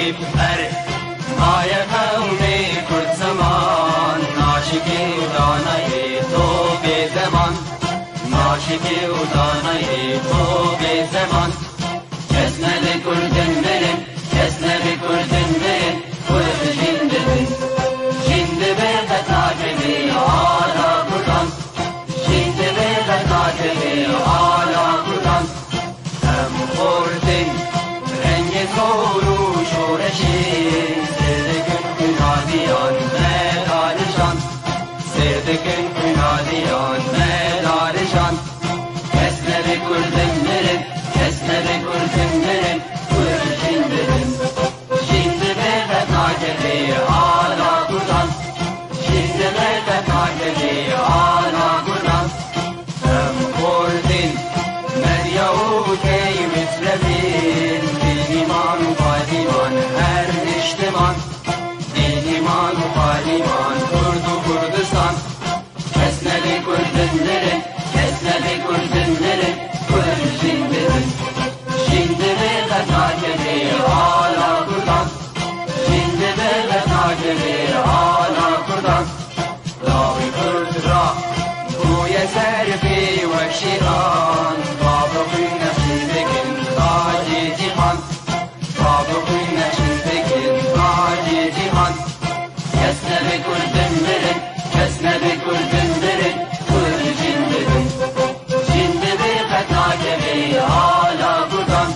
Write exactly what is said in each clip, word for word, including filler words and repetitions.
Her maye qewmê Kurd ziman, naşikî û danayê to bê zeman, naşikî û danayê to bê zeman. Kes nebe Kurdin mirin, kes nebe Kurdin mirin, Kurd jin dibin. Jin dibe qet nakeve ala Kurdan, jin dibe qet nakeve ala Kurdan. Em xortin rengê zor û şoreşê, sêr dikin xwîna diyan me darijan, sêr dikin xwîna diyan me darijan. Kes nebe Kurdin mirin, kes nebe Kurdin mirin, Kurd jin dibin. Jin dibe qet nakeve ala Kurdan, jin dibe qet nakeve ala Kurdan. Em xortin medya û tey mitlebin, bênîman û xwedîman her niştiman, bênîman û xwedîman Kurd û Kurdistan. Kes nebe Kurdin mirin, kes nebe Kurdin mirin, Kurd jin dibin. Jin dibe qet nakeve ala Kurdan, jin dibe qet nakeve ala Kurdan. Lawê Kurd ra bûye ser pê wek şêran, bavê xwîn nexşîn dikin tacê cîhan, bavê xwîn nexşîn dikin tacê cîhan. Kes nebe Kurdin mirin, kes nebe Kurdin mirin, Kurd jin dibin. Jin dibe qet nakeve ala Kurdan,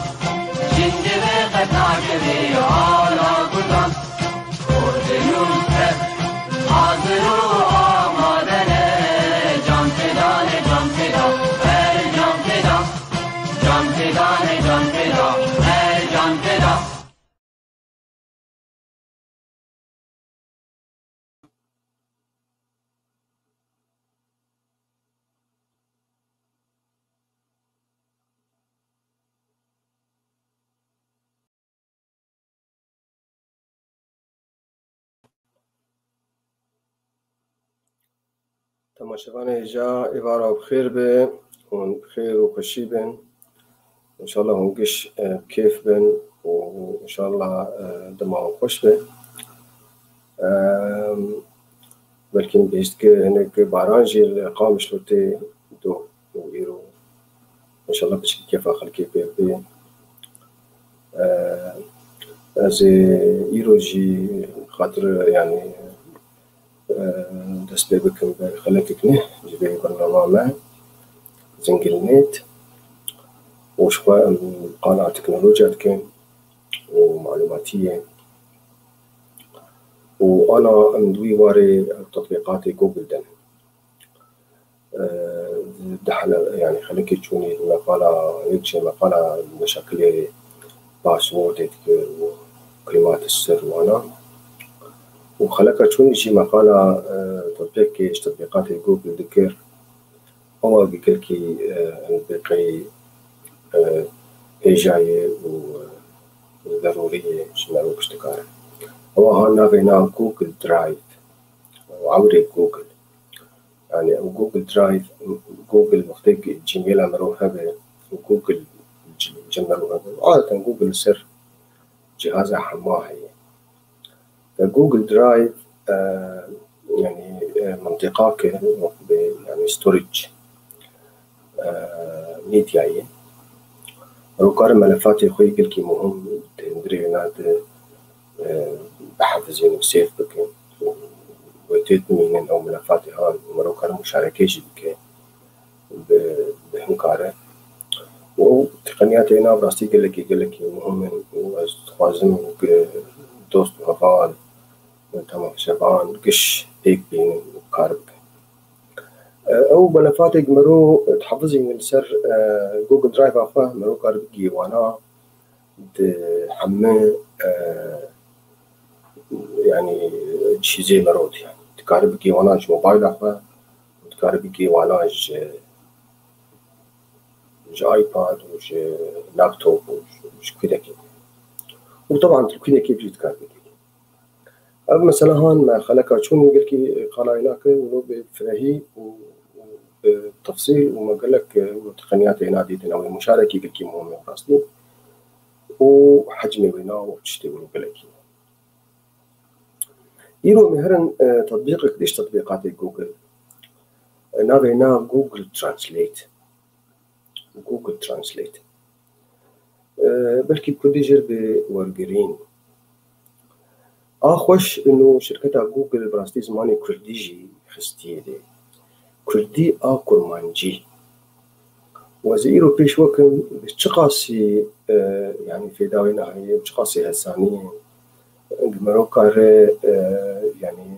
jin dibe qet nakeve ala Kurdan. Kurdin û Kurd hazir û amade ne, can feda ne, can feda, her can feda. Can feda ne, can feda, her can feda. Temaşevanê hêja, êvara bi xêr be, hûn bi xêr û xweşî bin. Înşallah hûn giş, e, bi kêf bin û înşallah, e, dema wan xweş be. Em, belkî bihîst kir hinek baran jî li Qamişlo tê do û îro înşallah piçekî kêfa xelkê pê bê. E, ez ê îro jî xatir, yanî, e, dest pê bikim bi xelekek ne ji vê bernama me, Zingilnet, û ji xwe em qala teknolojiya dikin û malûmatiyê û ana em di wî warê ev tetbîqatê Google de ne. E, di hele, yanî xelekê çûnî meqala, yek jê meqala meşakilê passwordê dikir û kelimat sir û ana. Û xeleka çûnî jî meqala, e, tatbîqê ji tatbîqatê Google dikir. Ewa gelkî, e, em pê qey, e, hêja ye û, e, zerûrî ye ji me re piştdikare. Ewa ha navê na Google Drive û ewrê Google. Yani ew Google Drive, Google wextê Gmail-a mirov hebe, Google ci, ci mirov hebe. Adeten Google li ser cîhaza hema heye. Ve Google Drive, e, yani, e, mentiqake, yani storage, e, media ye. Ew kare melefatê xwe yê gelkî muhim di hundirê wina de, e, bihefizin û sêv bikin. Wê tê dimînin ew melefatê han û mero kare muşareke jî bike bi, bi hin kare. Û ew teqeniyatê nav rastî gelekî, gelekî muhim in û ez dixwazim ku dost û heval, temaşevan giş pêk bînin û kar bikin. E, ew melefatê ku mero dihefizînin li ser, e, Google Drive-a xwe, mero kar bigihê wana di hemî, e, yanî cihazê mero de, yanî dikare bigihê wana ji mobayla xwe, dikare bigihê wana ji, ji iPad û ji laptop û ji, ji kûdekê. Û teban tu kûdekê jî dikare bigihê. Ev mesela han me xeleka çûn û gelkî qala wî nake û bi firehî û, û bi tefsîl û me gelek, e, û teqeniyatê hêna dîtin, ew ê muşarekî gelkî muhim e rastî. Û tercimê wêna û tiştê wilo gelekî. Îro me herin, e, tatbîqek dî ji tatbîqatê Google. E, navê na Google Translate. Google Translate. E, belkî bi kurdî jê re bê wergirîn. A xweş ino şirketa Google bi rastî zimanê kurdî jî xistiyê dê. Kurdî a kurmancî. Û ez ê îro pêş we kim bi çiqasî, e, yanî fêda wê naheyê û çiqasî hesanî ye. Mero kare, e, yanî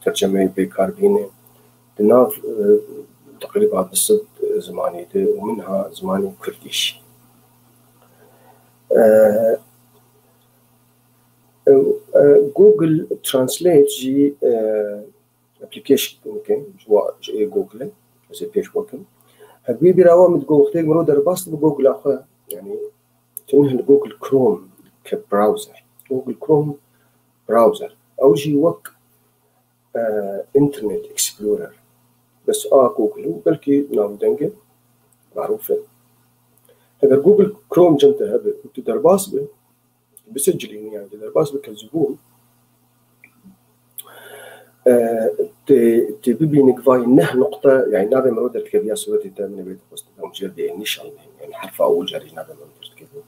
tercemeyê bêkar bîne. Di nav, e, teqrîba du sed zimanî de û minha zimanê kurdî jî. E, e, e, Google Translate jî, e, application ke ji wa, ji ê Google, ez ê pêş we kim. Her wî bîra we min digot wextê miro derbas dibe Google xwe, yanî tu ne li Google Chrome ke browser. Google Chrome browser. Ew jî wek, e, Internet Explorer. Bes a Google û belkî navdenge marûf e. Heger Google Chrome cem te hebe û tu derbas be, bisicilînî, yanî tu derbas be ke zibûn, e, tê, tê bibînî gvayî neh nuqte, yanî navê miro derdikeve ya sûretê te, min ê bê dixwestin, em jê dê nîşan, yanî herfa ewil carî navê miro derdikeve.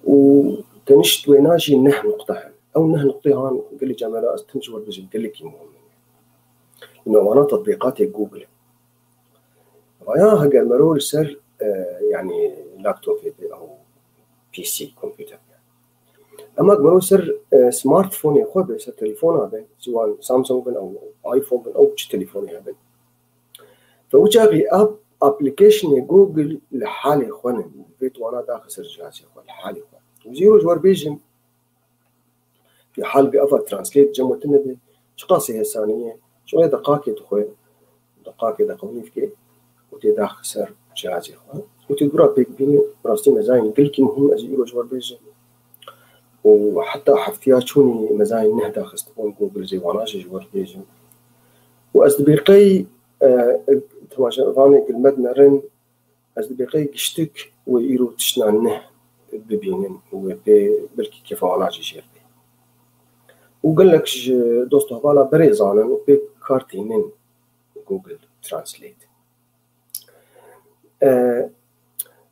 Û tenişt wêna jî neh nuqte hene. Ew neh nuqtê han gelê camera ez tim ji we bêjim gelekî muhim in. Lê wana tatbîqatê Google. Raya heger mero li ser, e, yanî laptopê be ew P C, kompûter be. Ema mero ser, e, smartphonê xwe be, ser telefona be, siwan Samsung bin ew iPhone bin ew çi telefonê hebin. Ve wî çaxî app, applicationê Google li halê xwe ne. Vê tu wana daxe ser cihazê xwe, li halê xwe. Û zî roj wer bêjim, Hal bi ava translate cem we tune be, çiqasî hesanî ye, şoya deqakê dixwe, deqakê deqewî dike û tê daxe ser cihazê xwe. Û tê gura pêk bîne, rastî mezayên gelkî muhim ez îro ji we bêjim. Û heta heftiya çûnî mezayên neh daxistibûn Google zê wana jî ji we bêjim. Û ez dibê qey, e, temaşevanê gilmed nerin, Ez dibê qey giştik wê îro tiştna neh bibînin û wê pê belkî kêfa wana jî jêr bê. Û gelek ji dost û hevala berê zanin û pê kar tînin Google Translate. E,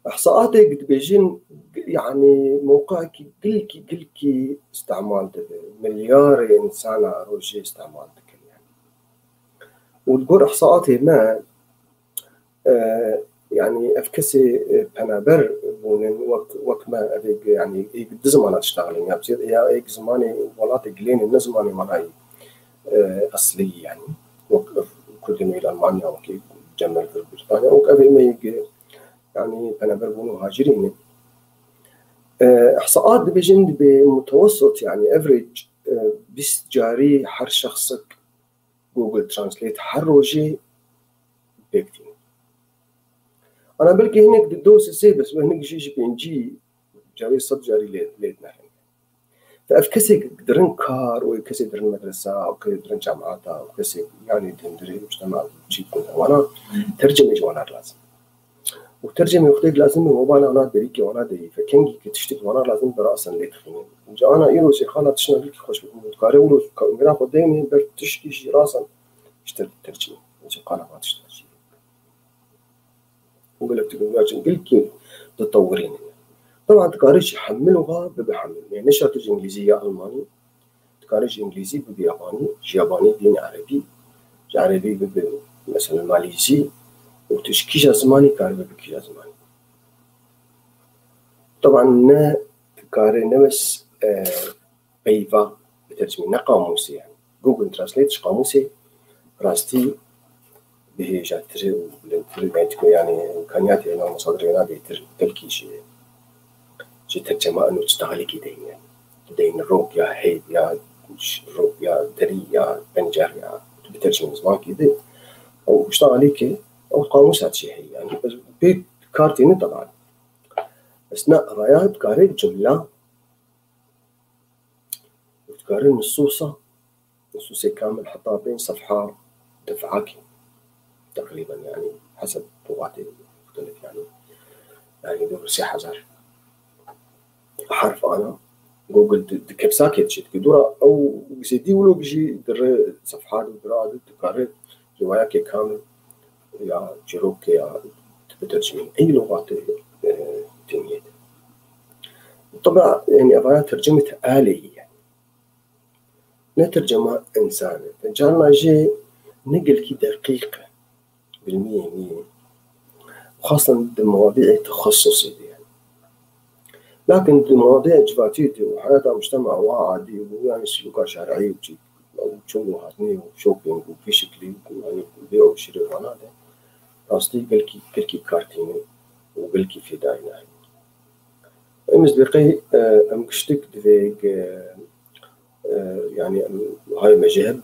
ihsaatê dibêjin, yanî mewqekî gilkî, gilkî îstemal dibe. Milyarê insana rojê îstemal dikin, yanî. Û li gor ihsaatê me, E, yanî ev kesê, e, penaber bûnin wek, wek me, ev ê, yanî ê di zimana diştaxilin, ya bi zêde, ya ê zimanê welatê gilênê, ne zimanê manayî, e, eslî, yanî wek ev Kurdên wê li Almanya, wekî cem me li vir Brîtanya, wek ev ê me yê, yanî penaber bûn û hacirî ne. E, ihsaat dibêjin dibê mutewessit, yanî average, e, bîst carî her şexsek Google Translate her rojê pêk tîne. Ana belkî hinek di do sisê bes, hinek jî ji pêncî carî, sed carî lê, lê dinehên. Te ev kesê dirin kar, û kesê dirin medresa, û kesê dirin cemaata, û kesê, yanî di hundirê mujtema çî dikin wana tercimê ji wana lazim. Û tercemê wextê lazim e, wana, wana berî ke wana deyî, fekengî ke tiştê wana lazim e, berasan lê dixînin. Ca ana îro jî xala tiştna gelkî xweş bû, dikare wilo mira xwe deyne ber tiştî jî rasan ji ter tercemê. Ji qala va tiştna jî. Û gelek teknolojiya gelkî ditewirînin. Taban dikare jî hemil û va bibe hemil. Yanî neşa tu ji îngilîzî ya almanî, Dikare ji îngilîzî bibe yabanî, ji yabanî bîne erebî, ji erebî bibe, mesela, malîzî û tu ji kîja zimanî karibe bi kîja zimanî. Taban ne dikare ne bes, e, peyva bitercimî, ne qamûsê yani. Google Translate ji qamûsê rastî bihêjatir û bilindtir, yani, yanî imkaniyatê ena, mesadirê ena bêtir, belkî ji, ji tercema eno çi taxlîkî deyne. Deyne rok ya heyv ya ş-, rok ya derî ya pencer ya, tu bitercimî zimankî de. Ew çi taxlîkê, ew qamûsa çi heye, yani, ez pê kar tîne taban. Ez ne raya dikare cumla Û dikare nusûsa, nusûsê kamil heta pênc sefha def'akî, teqrîben, yanî heseb lugatê muxtelif, yanî, yanî dû sê hezar. herf ana. Google di, di kepsakê diçe dike. Dora ew zêdî wilo jî dire sefhat û dira di dikare rivayekê kamil ya çîrokê ya bitercimîn. Ey lugatê, e, dinyê de. Teba, yani, evaya tercüme te aleyî ye. Ne tercüma insane. Carna jî ne gelkî deqîq e. Ilmî nî. Xasan di mewadi'ê texesusî de ye. Lakin di mewadi'ê civatî de û heyata mujtema wa adî û yani silûka şer'î û çi, û çûn û hatinê û shopping û vî şiklî û yani vê û şirê vana de rastî gelkî, gelkî kar tînin û gelkî fêdayî nayîn. Em ez dibê qey, e, em giştik divê ge, e, yani em hay mejeheb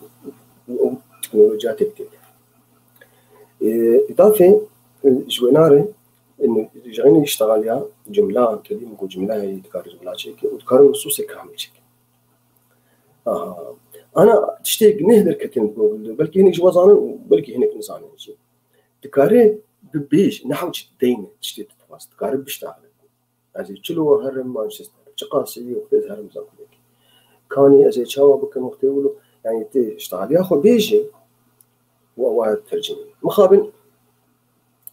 û ew teknolojiya têk têk. E, îdafê, e, ji wêna re, e, ji xeynî iştexaliya cumla, kedî min ku cumla heye, dikare cumla çêke û dikare nusûsê kamil çêke. Aha. Ana tiştê neh derketin Google de, belkî hinek ji we zanin û belkî hinek nizanin jî. Dikare bibêj, nehew çi deyne tiştê tu dixwaz. Dikare biştexile. Ez ê çilo herim Manchester. Çiqasî wextê herim Zakurek. Kanî ez ê çawa bikim wextê wilo. Yani tê iştexaliya xwe bêje û ewa tercüme. Mixabin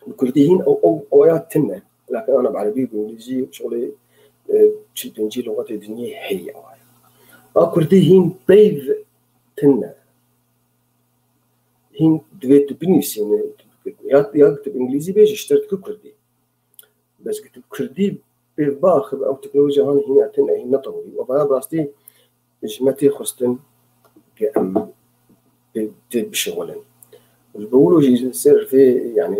bi kurdî hîn ew, ew, ew ya tune. Lakin ana bi erebî, bi îngilîzî, şixulê, e, çil pêncî luxetê dinyê heye ewa ya. A kurdî hîn peyv tune. Hîn divê tu binivîsî, ne, ya, ya tu bi îngilîzî bêjî, ji te re dike kurdî. Bes ki tu kurdî pê biaxive, ew teknolojiya han hîn ya tune, hîn netewirî. Û vaya bi rastî ji me tê xwestin ke em pê, tê bişixulin. Ji bo wilo jî ser vê, yani,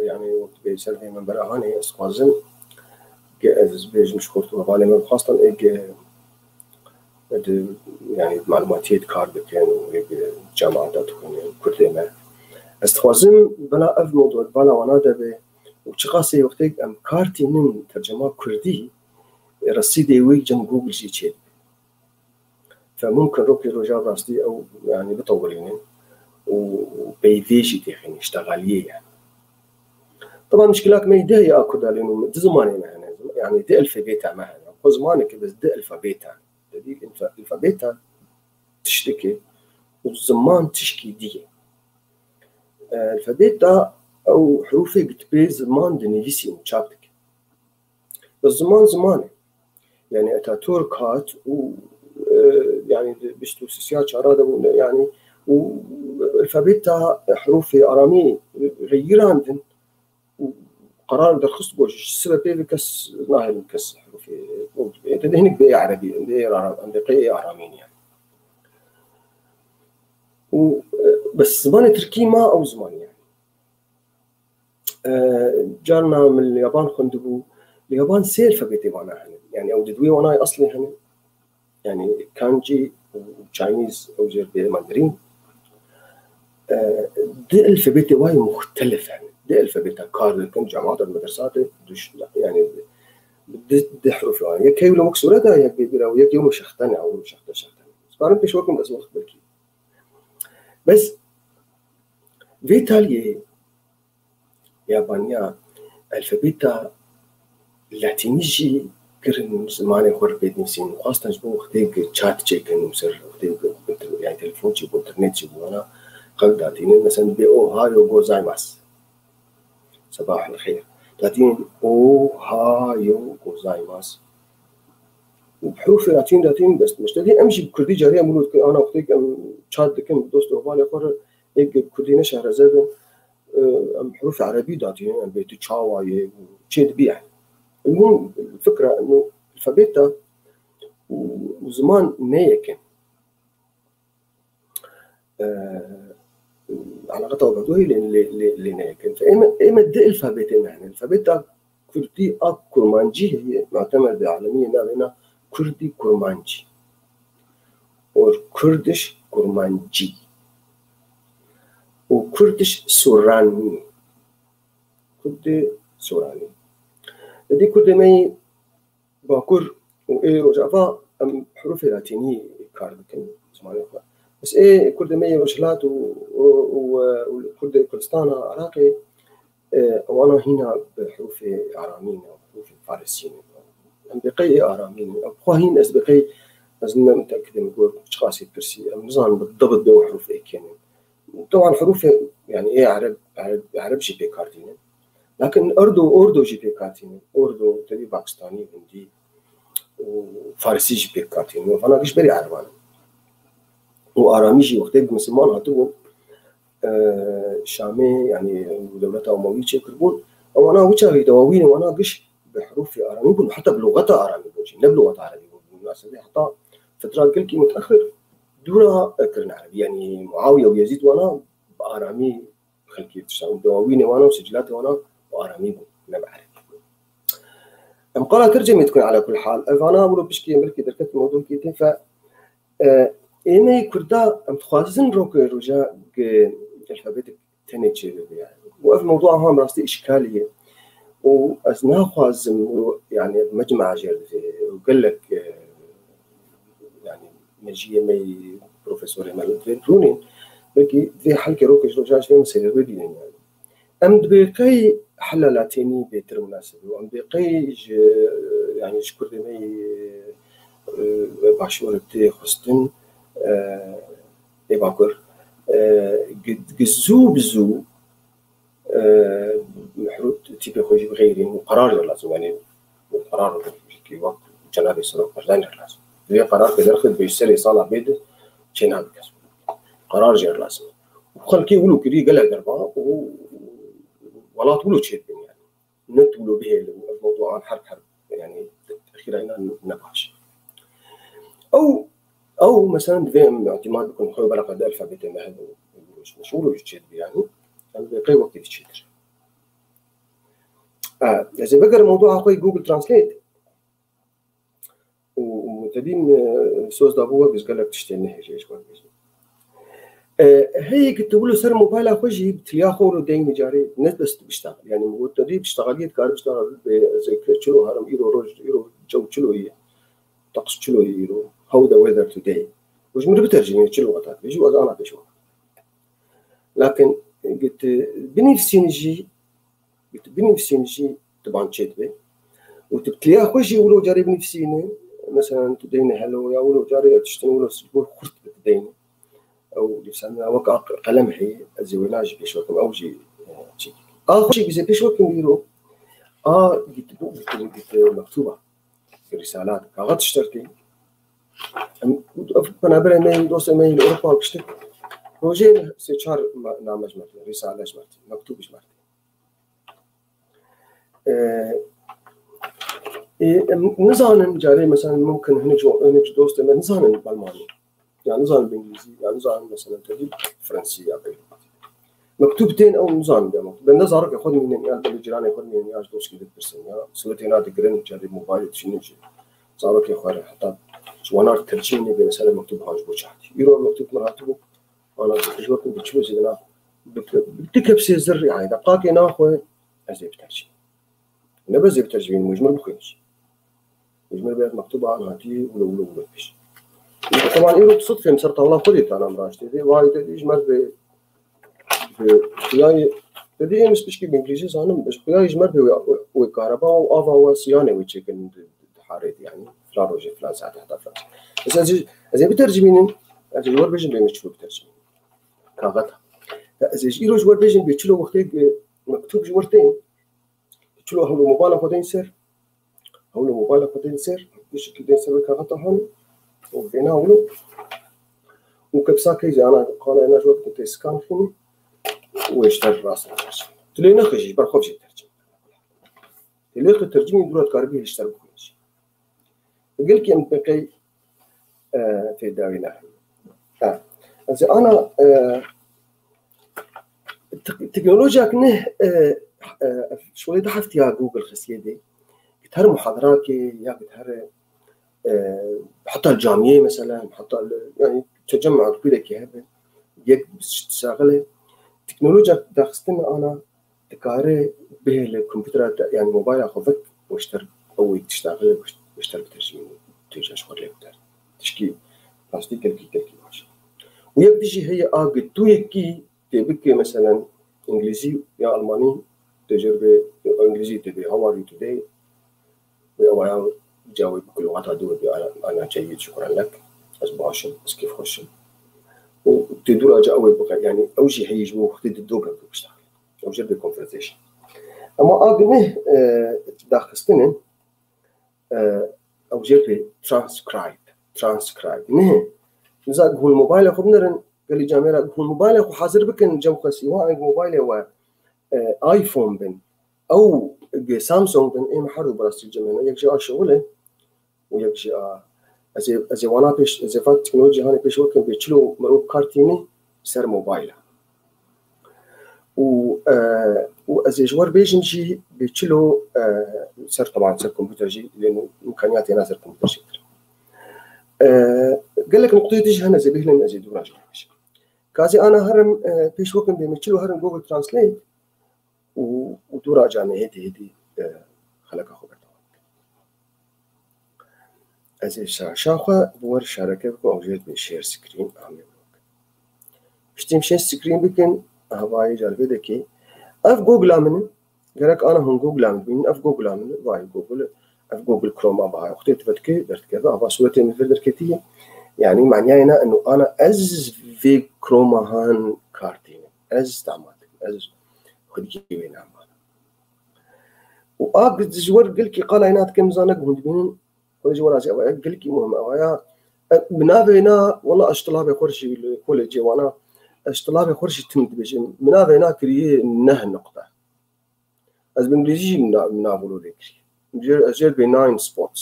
yani, wek bê ser vê minbera hanê, ez dixwazim ke ez bêjim ji xort û hevalê me, xwestin ê ke di, yani, malumatiyê de kar bikin û ê ke cemaata dixwînin, kurdê me. Ez dixwazim bela ev mewdu bala wana de be, û çiqasê wextê em kar tînin tercema kurdî, resîdê wê cem Google jî çêdibe. Fe mumkin rokê roja rastî ew, yani, bitewirînin û peyvê jî têxînin, iştexaliyê yani. Teba mişkilak me deh ya kurda lê nû di zimanê me hene, yani di elfabeta me hene. Xwe zimaneke bes di elfabeta. Te dî elfa-, elfabeta tiştekê û ziman tişkî dî ye. Elfabeta ew herûfê gitpê ziman dinivîsî û çap dike. Bi ziman ziman e. Yani Atatürk hat û, e, yani di bîst û sisiya çara de bû, yani û elfabeta herûfê aramî reyirandin û qerar derxist ku ji sibe pê ve kes nahêlin kes herûfê û te dê hinek bê erebî, em dê ara-, em dê qey aramî ne yani. Û, e, bes zimanê tirkî ma ew zimanê yani. E, carna min li yaban xwendibû, li yaban sê elfabetê wana hene. Yani ew di duwê wanayê eslê hene. Yani kanji û Chinese ew jê bê Mandarin. E, di elfabetê wayê muxtelif hene. Di elfabeta kar dikin, cemaat di medresa de, duş-, yani di, di herûfê wan. Yek heylo wek sûre de, yek bê bîra, yek yewno şextene, ew şexte şextene. Sparin pêş wekim ez wext belkî. Bes vê taliyê yabaniya elfabeta latînî jî kirin zimanê xwe re pê dinivîsîn. Xwestin ji bo wextê ku chat çêkin û ser wextê ku inter-, yani telefon çî bû, internet çî bû, wana xelk datînin. Mesela bê ohayo gozaimasu. Sabahul xêr. Datînin ohayo gozaimasu. Û bi herûfê latîn datînin, bes. Mişte dî em jî bi kurdî cariya mûlû dikin, ana wextê ku em chat dikin, dost û hevalê xwe re, ê ku kurdî neşehreze bin, e, em herûfê erebî datînin, em bê tu çawa yê û çê dibî yani. Elmûhim fikra eno elfabeta û, û ziman ne yek in. E, eleqeta wek lê, lê, lê, lê ne yek in. Ême, ême di elfabetê me hene. Elfabeta kurdî a kurmancî heye, mu'temer di alemî navê na kurdî kurmancî. Or kurdiş kurmancî. Û kurdiş sûranî. Kurdê sûranî. Di kurdê me yê Bakur û ê Rojava em herûfê latînî kar dikin zimanê xwe. Bes ê kurdê me yê Rojhilat û, û, û, û kurdê Kurdistana Iraqê, e, wana hîna bi herûfê aramî ne, herûfê farisî ne. Em bê qey ê aramî ne. Ew xwe hîn ez bi qey, ez ne muteekid im ku çiqasî pirsî. Em nizanin bi dibit bi ew herûf ê kê ne. Teban herûfê, yani ê ereb, ereb, ereb jî pê kar tînin. Lakin erdo, ordo jî pê kar tînin. Ordo, tevî pakistanî, hindî û farisî jî pê kar tînin. Vana giş berî ereban in. Û aramî jî wextê ku misilman hatibûn, e, Şamê, yani dewleta Umewî çêkiribûn, ewana wî çaxê dawawînê wana giş bi herûfê aramî bûn, heta bi lûxeta aramî bûn jî, ne bi lûxeta erebî bûn. Bi minasebê heta fitra gelkî mutexir dûra, e, kirin erebî. Yani Muawiye û Yezîd wana bi aramî xelkê dişan. Dawawînê wana û sicilatê wana bi aramî bûn, ne bi erebî. Em qala tercemê dikin ala kul hal. Ev ana wilo pişkî em belkî derket mewdûkê tê fe, e, êmeyê Kurda em dixwazin roke roja gi alfabetik tenê çêbibe yani. Û ev mewdûa han rastî îşkalî ye. Û ez naxwazim û yani mecmua jêr divê û gelek, e, yani mejiyê me yî profesorê me li divê rûnên, belkî divê helkê roke ji roja ji vê meselê re bibînin yani. Em dibê qey hela latênî bêtir munasib û em dibê qey ji, yani ji Kurdê me yî, e, başûr tê xwestin, e, ê bakur, e, gi-, gi zû bi zû, e, mihrût tîpê xwe jî bixeyrîn û qerar jî lazim, yani qerar jî wek cenabê serok Barzanî lazim. Divê qerar pê derxî bi serê sala bê de çênabe kes. Qerar jî lazim. Û xelkê wilo kirî gelek derba û welat wilo çêdibin yani. Ne tu wilo bihêlin, ev mewduan her her yani exîra înan ne baş. Ew, ew mesela divê em îtîmad bikin xwe belaqa di alfabetê me hebe û wilo jî çêdibe yani. Em divê qey wekî dî çêtir. Ha, ez ê vegerim mewdua xwe yê Google Translate. Û, û tedîm, e, soz dabû we biz gelek tiştê nehêjê ji we bêjin. E, heyê ki tu wilo ser mobayla xwe jî bi tiliya xwe wilo deyne carê, ne bes tu biştaxil. Yani, min got, tedî biştaxiliyê dikare biştaxil bê, ez ê çilo herim, îro roj, îro cew çilo ye, teqs çilo ye îro, how the weather today. Û ji min re bitercimîne çilo qet dibêjî û ez ana pêş we. Lakin, e, tu binivîsînî jî, tu binivîsînî jî tu ban çêdibe. Û tu bi tiliya xwe jî wilo carê binivîsînî, mesela tu deyne hello ya wilo carê tiştin wilo ji bo xurt bi tu deyne. Ew dîsan wek a qelem heye, ez ê wêna jî pêş wekim, ew jî, e, çêkî. A xwe jî bizê pêş wekim îro, a git, git, git, git, mektûba, rîsala, kaxet ji tertî. Em, ev penaberê me, dostê me li Ewropa giştin. Rojê sê çar ma-, name ji me tê, rîsale ji me tê, mektûb ji me tê. E, e, em nizanin, carê mesela mumkin hinek ji, hinek ji dostê me nizanin Almanî. Ya nizanin bi Îngilîzî, ya nizanin mesela tevî Fransî ya bê. Mektûb tên ew nizanin de mektûb. Bende zarokê xwe dimînin, ya belê cîranê xwe dimînin, ya ji doskî dipirsin, ya siwetê na digirin, carê mobaylê dişînin jî. Zarokê xwe re heta ji wana re tercîh nebe, mesela mektûb han ji bo çi hatî. Îro mektûb min hatibû, ana ji we bi çilo zêdina, bi, bi du kepsê zir, yani deqakê naxwe ez ê bitercînim. Ne bes ê bitercînim, ji min bixwînin jî. Ji min bê mektûba an hatî, wilo, wilo, wilo pêş. Teban îro bi sidfê min ser tawla xwe dê tana min raştê dê, vay te dî ji me bê, bê, xuyayê, te dî êmiş pişkî bi Îngilîzî zanim, ji xuyayê ji me bê wê, wê, wê kareba û ava we siyanê wê çêkin di, di, di harê de, yani, filan rojê, filan saetê, heta filan. Ez, ez, ez ê bitercimînim, ez ê ji wer bêjim bê min çilo bitercimînim. Kaxeta. Ez ê ji îro ji wer bêjim bê çilo wextê, e, mektûb ji wer tên. Çilo hewlo mobala xwe deyn ser. Hewlo mobala xwe deyn ser. Bi şekil deyn ser wê kaxeta han. Û vêna wilo. Û kepsa key zana qala ena ji wek tê skan xînî. Û êşter rast. Tu lê nexijî, ber xwe jî tercim. Tu lê xwe tercimî dûra dikaribî hişter bixwînî jî. Gelkî em pê qey, e, fêdawî nahîn. Ha. Ez ê ana, e, tek-, teknolojiyek ne, e, e, şolê di heftiya Google xisiye dê. Git her muhadarakê ya git her, e, heta li camiyê mesela, heta li, yani tecemma kulekê hebe. Yek saxile. Teknolojiyek daxistin ana dikare bihêle komputera te, yani mobayla xwe vek, wişter ew ê tişta xwe wişter bitercîne, tu jî ji xwe lê biter. Tişkî rastî gelkî, gelkî baş. Û yek dijî heye a gi tu yekî tê bike, meselen, îngilîzî ya almanî tê jêr bê, îngilîzî tê bê, "How are you today?" Wê ew ya Ca wê bi kulwata dûr bê, ana, ana çayê, şukran lek. Ez baş im, ez kêfxweş im. Û tê dûra ca ew ê bike, yanî ew jî heyî ji bo wextê di dûr bike biştaxê. Ew jê bê conversation. Ama a bi neh, e, daxistine, e, ew jê bê transcribe, transcribe. Neh, miza hûn mobaylê xwe binerin, gelî camêra hûn mobaylê xwe hazir bikin, cem xwe sîwa eng mobaylê we, e, iPhone bin. Ew bi Samsung bin, êm her du bi rastî cem hene. Yek jî a şixul e û yek jî a, ez ê, ez ê wana pêş, ez ê van teknolojî hanê pêş wekin bê çilo mirov kar tînî ser mobayla. Û, e, û ez ê ji wer bêjim jî bê çilo, e, ser, teban ser kompûter jî, lê imkaniyatê na ser kompûter jî. E, gelek nuqteyê din jî hene, ez ê bihêlim, ez ê dûra jî bêjim. Ka ez ê ana herim, e, pêş wekin bê min çilo herim Google Translate û, û dûra ca me hêdî hêdî, e, xeleka xwe berdewam bikin. Ez ê şaşa xwe bi wer şareke bikim, ew jê bê share screen, amê bak. Piştî em share screen bikin, hevayê carvê dekê. Ev Google-a min e. Gerek ana hûn Google-a min bînin. Ev Google-a min e. Vay Google. Ev Google Chrome-a baha. Wextê tu vedikê, derdikeve. Ava sûretê min vir derketiye. Yanî maniyayê na eno ana ez vê Chrome-a han kar tînim. Ez îstehmal dikim. Ez xwedî wê nam bana. Û a ji wer gelkî qala êna dikim, zane hûn dibînin. Xwedî ji wer azî ev gelkî muhim e. Aya, e, bi navê na, wela ez ji tilabê xwe jî li kolê cêwana, ez ji tilabê xwe jî tim dibêjim. Bi navê na kiriye neh nuqte. Ez bi îngilîzî jî min na-, min nav wilo lê kiriye. Jê, ez jê dibê nine spots.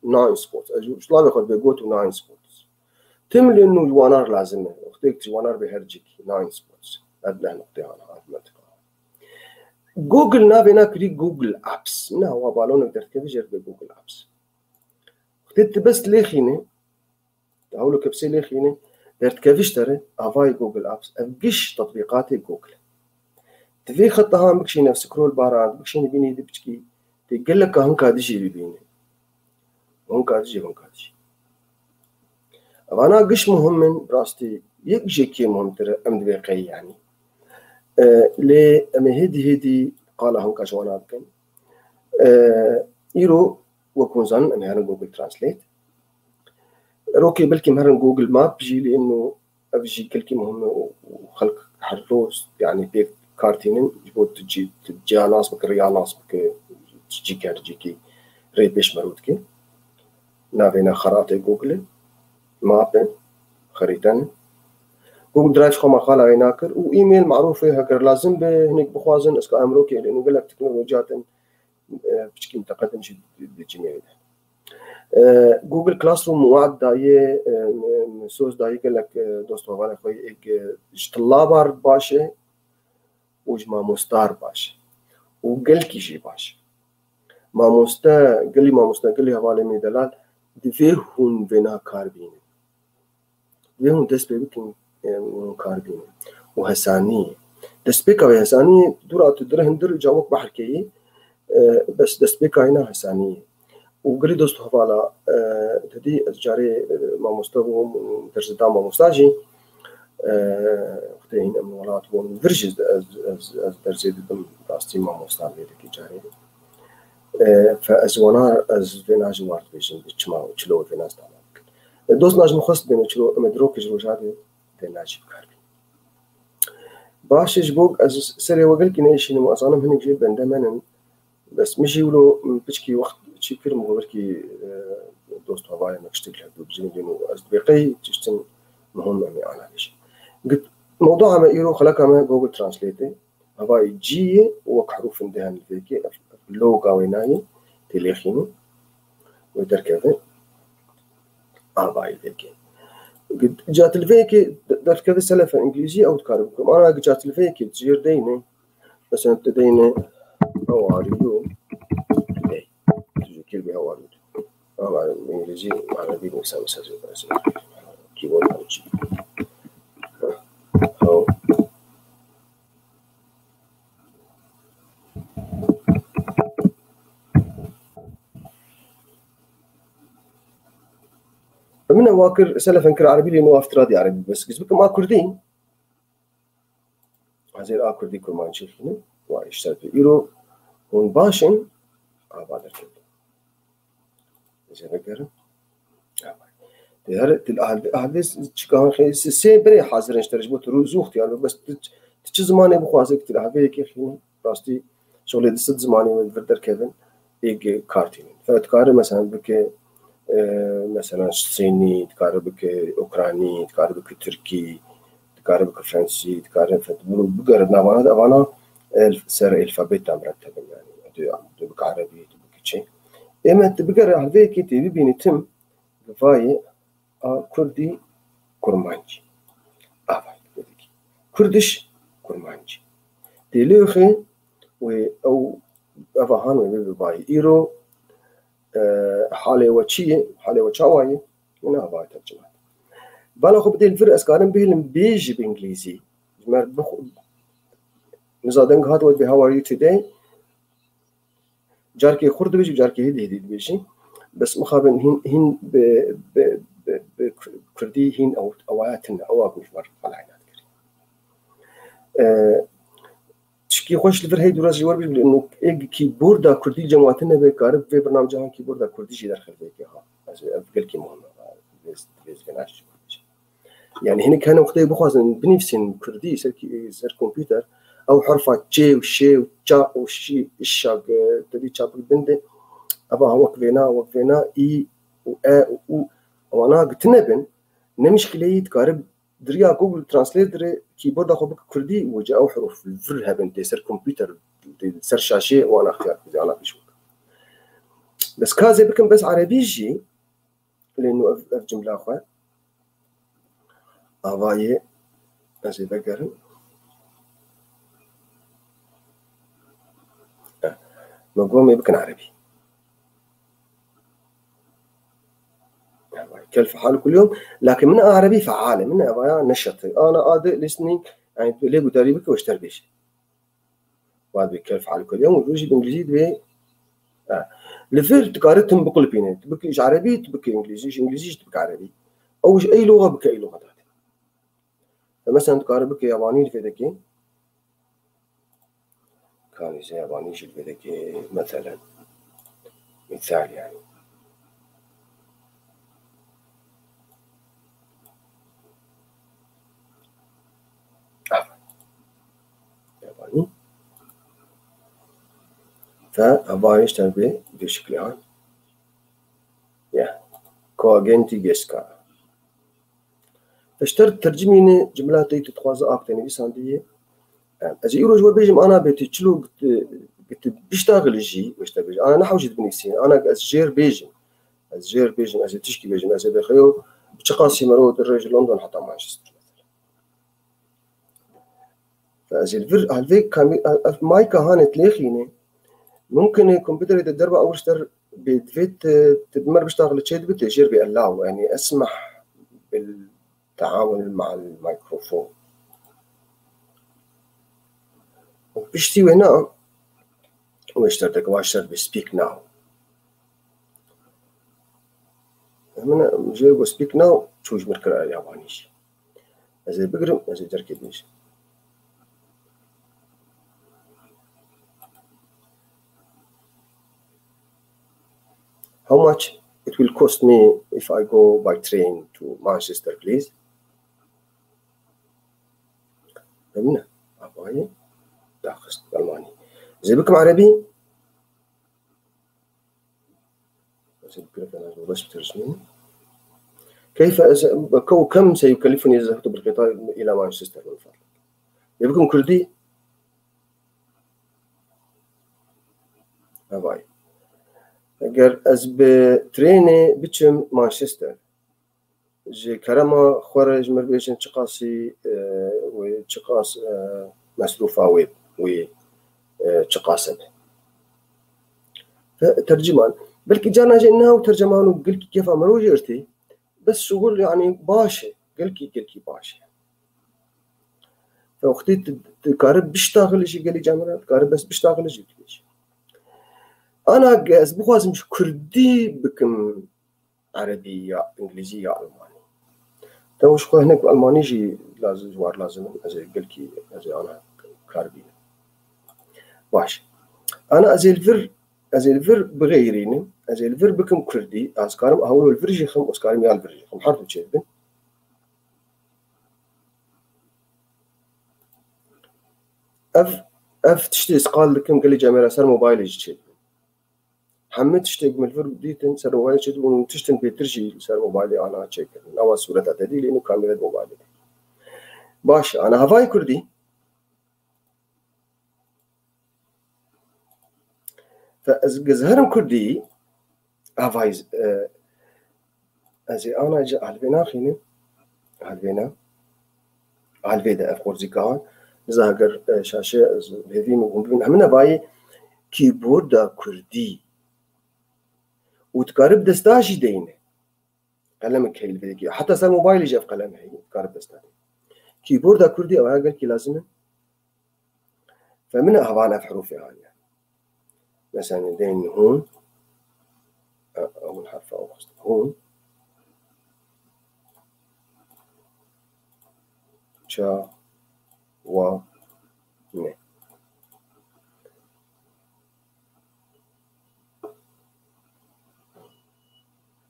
Nine spots. Ez ji tilabê xwe dibê got û nine spots. Tim lê nû ji wanar lazim e. Wextê ji wanar bê her cîkî nine spots. Ev neh nuqtê ana, ev mentika. Google navê na kirî Google Apps. Min hewa balonek derdikeve jê dibê Google Apps. Wextê tu bes lêxîne, tu hewlo kepsê lêxîne, derdikevî ji te re, avayê Google Apps, ev giş tetbîqatê Google. Tu vê xeta han bikişîne scroll bar-a, bikişîne bînî di piçkî, tê geleka hinka dijî bibîne. Hinka dijî, hinka dijî. Evana giş muhim in, bi rastî yek jêkê muhimtir e, em dibê qey yanî. E, lê em ê hêdî hêdî qala hinka ji wana bikin. E, îro wek hûn zanin em ê herin Google Translate. Rokê belkî em herin Google Map jî, lê ino ev jî gelkî muhim e û, û xelk her roj, yanî pê kar tînin ji bo tu cî, tu ciya nas bike, riya nas bike, tu cî ker cîkî rê pêş mero dike. Navê na xeratê Google e, Map e, xerîte ne. Google Drive xwe me qala wê nakir û e-mail marûf e, heger lazim be, hinek bixwazin, ez ka em rokê lê ino gelek teknolojiya din, e, piçkî miteqedim jî di, di Gmail de. E, Google Classroom wad daye, e, soz daye gelek, e, dost hevalê xwe yê, e, ji tilabar baş e û ji mamostar baş e. Û gelkî jî baş e. Mamoste, gelî mamoste, gelî hevalê min delal, divê hûn vêna kar bînin. Divê hûn dest pê bikin, e, hûn kar bînin. Û hesanî ye. Destpêka wê hesanî ye, dûra tu dire hundir ca wek behrkê yî, e, bes destpêka wê na hesanî ye. Û gelî dost û hevala, e, te dî ez carê, e, mamoste bûm, dersê da mamosta jî, e, wextê hîn em li welat bûn, vir jî ez, ez, ez dersê didim, rastî mamosta vê dikî carê. E, fe ez wana, ez vê na jî war dibêjim, çima çilo vê na stana bikin. E, dost na ji min xwest bêne çilo, em ê dirokê ji roja dê, dê na jî bikar bî. Baş e, ji bo ez serê we gelkî neyşînim, ez zanim hinek jê bende men in. Bes min jî wilo piçkî wext çî kir, min got belkî, e, dost havayê me tiştek li hev du bijîn û ez dibê qey tiştin muhim em ê ana bêjin. Git, mewdua me îro xeleka me Google Translate e. Havayê cî ye û wek herûfin di hene li vê yekê, ev, ev loga wê nayê, tê lêxînê, wê derkeve. Avayê vê yekê. Git, ca tu li vê yekê de-, derdikeve selefe îngilîzî, ew dikare bikim. Ana git ca tu li vê yekê jêr deyne, mesela tu deyne how are you today? Tu jî kir bê how are you today? Ama îngilîzî, erebî nivîsa, mesela, mesela, keyboard çi? How? Min ewa kir, selefen kir erebî, lê nû aftiradî erebî, bes giz bikim a kurdî. Hazir a kurdî kurmancî xînim, wa îşte tu îro hûn baş in, ava derkevin. Ez ê vegerim. Di her, di, ah, ah, di, çikan xê, sê, sê berê hazir in ji te re, ji bo tu rû zû ixtiyar be. Bes tu, tu çi zimanê bixwazê ki tu li hevê yekê xînî, rastî şixulê di sed zimanê wê vir derkevin, êk kar tînin. Fe dikare, mesela, bike, e, mesela, Sînî, dikare bike Ukranî, dikare bike Tirkî, dikare bike Fransî, dikare fe, bigere navana de, evana el-, ser alfabet de miretteb in, yani. Tu, tu bike Erebî, tu bike çi. Ême tu bigere hevê yekê tê bibînî tim, vayê a Kurdî Kurmanc. Ava, Kurdiş Kurmanc. Tê lê xê wê ew, eva han wê bê vayê. Îro, e, halê we çi ye? Halê we çawa ye? Min ava tercüme. Bala xwe bidê li vir, ez karim bihêlim bêjî bi îngilîzî. Ji me re bixwe-, niza deng hat we dibê, "How are you today?" Carkê xurt dibêjî, carkê hêdî hêdî dibêjî. Bes mixabin hîn, hîn bi, bi, bi, bi kurdî hîn ew, ewaya tune, ewa ku ji me re qelay nadikir. E, tişkî xweş li vir hey dûra ji we re bêjim, êk kîborda kurdî cem wa tune be, karib vê bernamca han kîborda kurdî jî derxil vê kê ha. Ez ê, ev gelkî muhim e. Vê, vê zivêna jî. Yani hinek hene wextê bixwazin binivîsên kurdî ser kî-, ser kompûter, ew herfa çê û şê û ça û şî, işa, e, tevî çapik bin de, eva ha wek vêna, wek vêna, î û e û û, ewana gitine bin, ne mişkileyî dikarib di riya Google Translate re keyboarda xwe bike kurdî û ca ew herûf li vir hebin tê ser kompûter, tê ser şaşê wana ixtiyar bidî, ana pêş bike. Bes ka ez ê bikim bes erebî jî, lê nû ev, ev cimla xwe avayê ez ê vegerim. Eh, me got em ê bikin erebî. Kel feal kul yom. Lakin min erebî feal e. Min evaya neşet e. Ana ade listening, yani tu lê gudarî bike û ji te re bêje. Wa dibê kel feal kul yom û jî bi îngilîzî dibê. Ha. Li vir dikare tim biqulpîne. Tu bike ji erebî, tu bike îngilîzî, ji îngilîzî jî tu bike erebî. Ew ji ey loxa bike ey loxa date. Ve mesela dikare bike yabanî li vê dekê. Kanî zê yabanî jî li vê dekê, meselen. Misal yani. Ah. Yabanî. Ve ava işte bi, bi şekli han. Ya. Koagenti geska. Ez ji te re tercimîne cimla te yî tu dixwaze a ku te nivîsandî ye. Em, ez ê îro ji we bêjim, ana bê tu çilo git-, git biştaxil jî, wê ji te bêjim. Ana nehewcî dibinivîsîne, ana ez jêr bêjim. Ez jêr bêjim, ez ê tişkî bêjim, ez ê bêxeyo, bi çiqasî mero dirê ji London heta Manchester. Ez ê li vir, li vê kamî-, ev mayka hanê dilêxîne. Mumkin e kompûterê de derba ew ji te re bê, divê tu, tu bi me re biştaxilî çê dibe, tu jêr bê allow, yani esmeh bil teawun ma'al mikrofon. Û piştî wê na, wê ji te re dike, wa ji te re dibê speak now. Min jê re got speak now, çû ji min re kir yabanî jî. Ez ê bigirim, ez ê derkê bêjim. How much it will cost me if I go by train to Manchester, please? Bimîne. Abayê daxist Almanî. Ez ê bikim erebî. Ez ê bikim, ez ê baş bitercimînim. كيف أز-، كو-، كم سيكلفني الذهاب بالقطار إلى مانشستر من فضلك؟ Ê bikim kurdî. Hevay. Eger ez bi trênê biçim Manchester, ji kerema xwe re ji min re bêjin çiqasî, e, wê çiqas, e, mesrûfa wê, wê, e, çiqas e. Te-, terciman. Belkî carna jî ne ew terceman û gelkî kefa mirov jî irtî. Bes şuxul, yani, baş e. Gelkî, gelkî baş e. Te wextî tu, tu dikare biştaxilî jî gelî camira, dikare bes biştaxilî jî dibêjî. Ana ge ez bixwazim ji kurdî bikim erebî ya îngilîzî ya almanî. Te ji xwe hinek almanî jî lazim, ji war lazim in. Ez ê gelkî, ez ê ana kar bînim. Baş. Ana ez ê li vir, ez ê li vir bixeyrînim. Ez ê li vir bikim kurdî, ez karim hewlo li vir jî xim, ez karim ya li vir jî xim. Her du çêdibin. Ev, ev tiştê ez qal dikim, gelê camera ser mobaylê jî çêdibin. Hemû tiştê min li vir dîtin, ser mobaylê çêdibin û tiştin bêtir jî li ser mobaylê ana çêkirin. Ewa sûreta te dî lê nû kamera di mobaylê de. Baş, ana hevayê kurdî. Fe ez, ez herim kurdî, avay, e, ez ê ana ji alvê naxînim. Alvê ne? Alvê de ev qurzîka. Niza heger, e, şaşe ez hêvî min hûn bibin. Hemin avayî kîborda kurdî. Û dikare bi desta jî deyne. Qelemek heye li vê dekî. Heta ser mobaylê jî ev qelem heye. Dikare bi desta deyne. Kîborda kurdî ew her gelkî lazim e. Fe min hevan ev herûfê haniye. Mesela deyn hûn. E, hûn herfa ew xwestin. Hûn. Ça. Wa. Ne.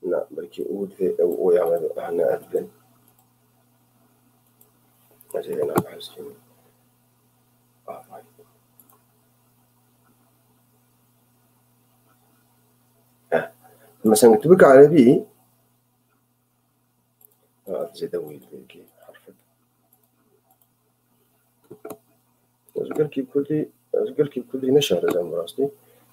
Na, belkî û divê ew oya me hene ev bin. Ez ê vêna behs kim. Avay. Eh. Mesela tu bike erebî. Ha, zêde wî belkî herfek. Ez gelkî kurdî, ez gelkî kurdî neşarezem bi rastî.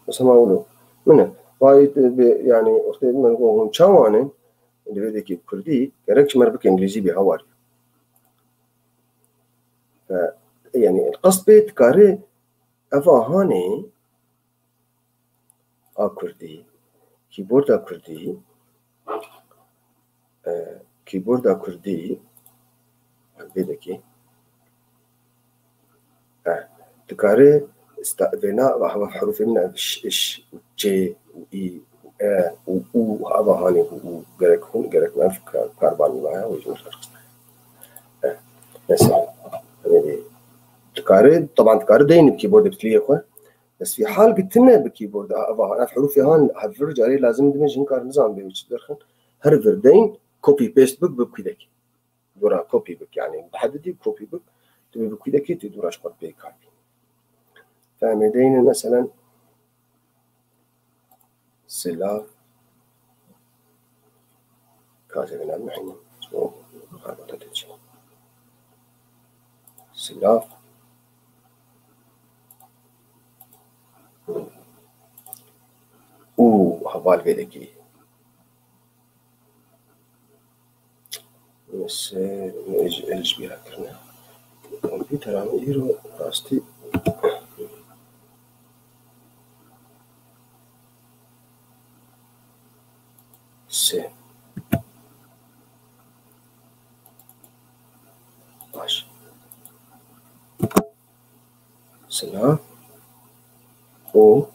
Bes hema wilo. Min e. Vay, e, be, yani, wextê min got hûn çawan in, li vê dekî kurdî, gerek ji me re bike îngilîzî bê hawar. E, yani, qest bê dikare ev ahanê a kurdî, kîborda kurdî, e, kîborda kurdî, vê dekî, e, dikare sta-, vêna, hava herûfê min ev ş, ş, û ç û î û e û û hava hanê bû û gerek hûn, gerek me ev kar, karbanî waya, wê ji min xerxiste. E, mesela, hani dikare, taban dikare deyne bi kîbordê bi tiliyê xwe, Bes vî hal gi tune bi kîborda, ev, ev herûfê han hevir carê lazim dibin, jin kar nizan bê çi derxin. Her vir deyn, copy paste bik, bi kûdekê. Dora copy bik, yani bi hedidî copy bik, tu bê bi kûdekê, tu dora ji xwe pê kar bî. Fe em ê deynin, meselen, silav, Kazê vêna bimehînim. So, xebata te çi? Silav. Û heval vê dekî. Mesela, ez, ez ji bîra kirine. Kompîtera min îro rastî. Sê. Baş. Silav û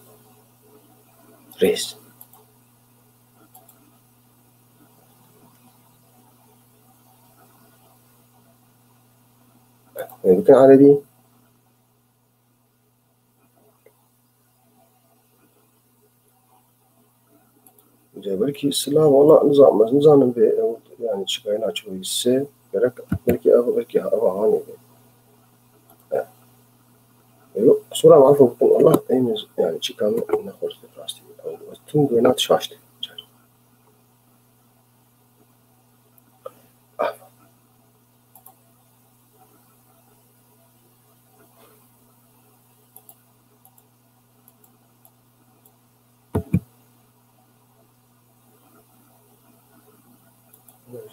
rêz. Em bikin erebî. Ca belkî silav, wala nizam, ez nizanim vê ew, yani çikayê naço wî sê, gerek, belkî ev, belkî ev hanê be. E. Yo, sura ma afo bikin, wala, eyni, yani çika min nexwest rastî. Ew, ez tim wêna tişaşt.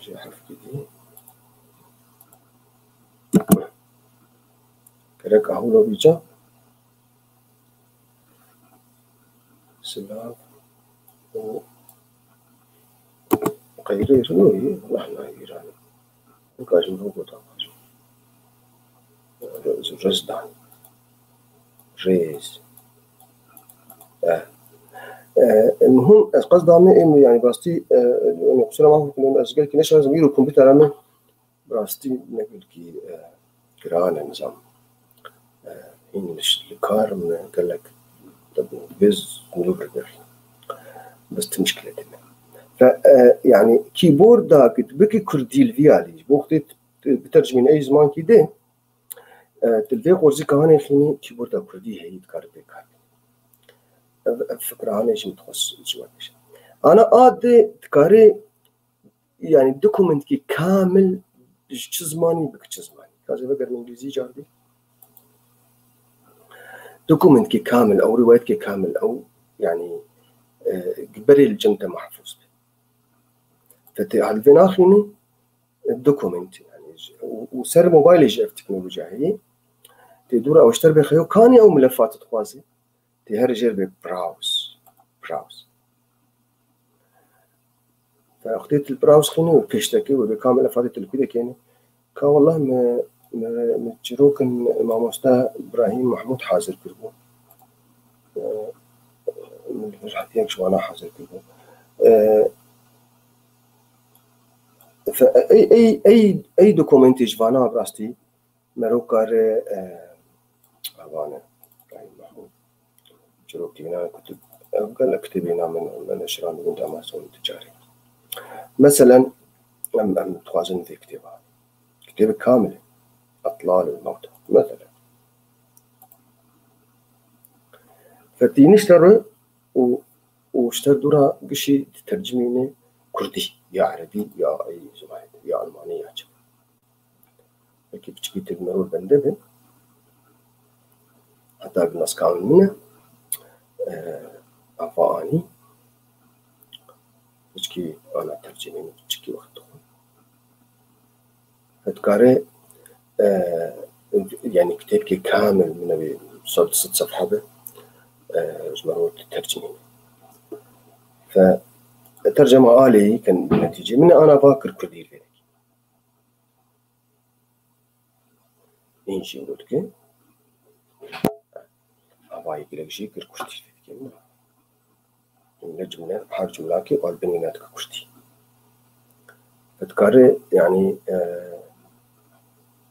Jê heft kidî. Gerek ahûlo bîca. Silav û qeyrê rûyê rehna Îranê. Nika ji bo gotan xweş. Rez dan. Rêz. Eh. Eh, muhim, ez qesda me êm, yani, bastî, eh, yani, qusura maf bikin, ez gelkî neşarizim, îro kompîtera min Bi rastî ne gelkî, e, giran e, nizam. E, hîn li ş-, li kar min gelek, tabi, vê zû li vir bir. Bes tu mişkile tê. Fe, e, yani keyboarda ki tu bikî kurdî li vî alî, ji bo xwe tu bitercimîne ey zimankî dê, e, tu li vê qorzî kahanê xînî keyboarda kurdî heyî dikare pê kar bî. Ev, ev fikra hanê jî min dixwest ji we bêje. Ana a dê dikare, yani dokumentkî kamil ji çi zimanî bik çi zimanî. Ka ji veger min îngilîzî car bî. Dokumentkî kamil ew, rîwayetkê kamil ew, yani, e, berê li cem te mahfûz be. Te tê hal vê naxînî, e, dokument, yani, ji, û, û ser mobaylê jî ev teknolojiya heye. Tê dûra ew ji te bê xeyo kanî ew milefat dixwaze. Tê her jêr bê browse, browse. Te wextê tu li browse xînî û pêştekê û bê kamil efatê tu li ku de kênî. Ka wallah me, me, me çîrokin mamoste Ibrahîm Mahmûd hazir kiribû. E, min li vir hatiye ji wana hazir kiribû. E, fe-, ey, ey, ey, ey dokumentê ji vana bi rastî mero kare, e, avane. Ibrahîm Mahmûd. Çîrokîna kutib. Ev gel kitêbê na min, me neşirandibûn di Amazon ticarê. Meselen, em, em dixwazin vê kitêba. Kitêbê kamil e. Atlal el Mewta. Meselen. Fetî nişte re û, û ji te dûra gişî ditercimîne kurdî, ya erebî, ya ey zimanê, ya almanî, ya çi. Belkî piçikî tu li merov bende be. Heta bi nas kamil min e, e, ava anî. Piçikî ana tercîmê min piçikî wext dixwe. Dikare, e, yani kitêbkê kamil min wê sed, sed sefhe be, e, ji merov tercîmê min. Fe, tercema aleyî ken netîcê min ana va kir kurdî vê. Hîn jî wilo dike. Avayê gelek jî kir kurdî fê dike. Cumle, cumle, her cumlakê al binî ne dike kurdî. Dikare, yani, e,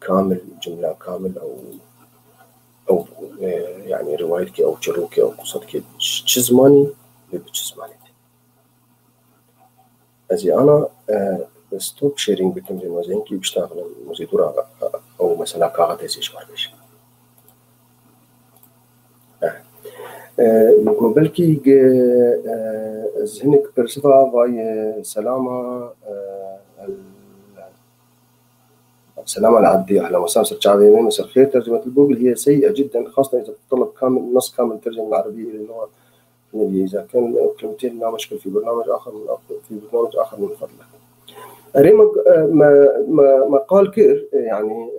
kamil, cumla kamil ew, ew, e, yani, rivayet ke ew çirokê, ew qisa dike çi zimanî, bi çi zimanî. Ez ê ana, e, stop sharing bikim, rê mozeynkî biştaxilin, mozê dûra, e, ew mesela kaxetê sê ji wan bêjim. E, e, go belkî ge, e, ez hinek persiva vay, e, selama, e, el, سلام العبدي، أهلًا وسهلًا، مساء الخير. ترجمة الجوجل هي سيئة جدًا، خاصة إذا تتطلب كامل، نص كامل ترجمة من العربية إلى اللغة الأجنبية. إذا كان كلمتين لا مشكلة، في برنامج آخر من، في برنامج آخر من فضلك. Erê me, me, me, me qal kir, yani,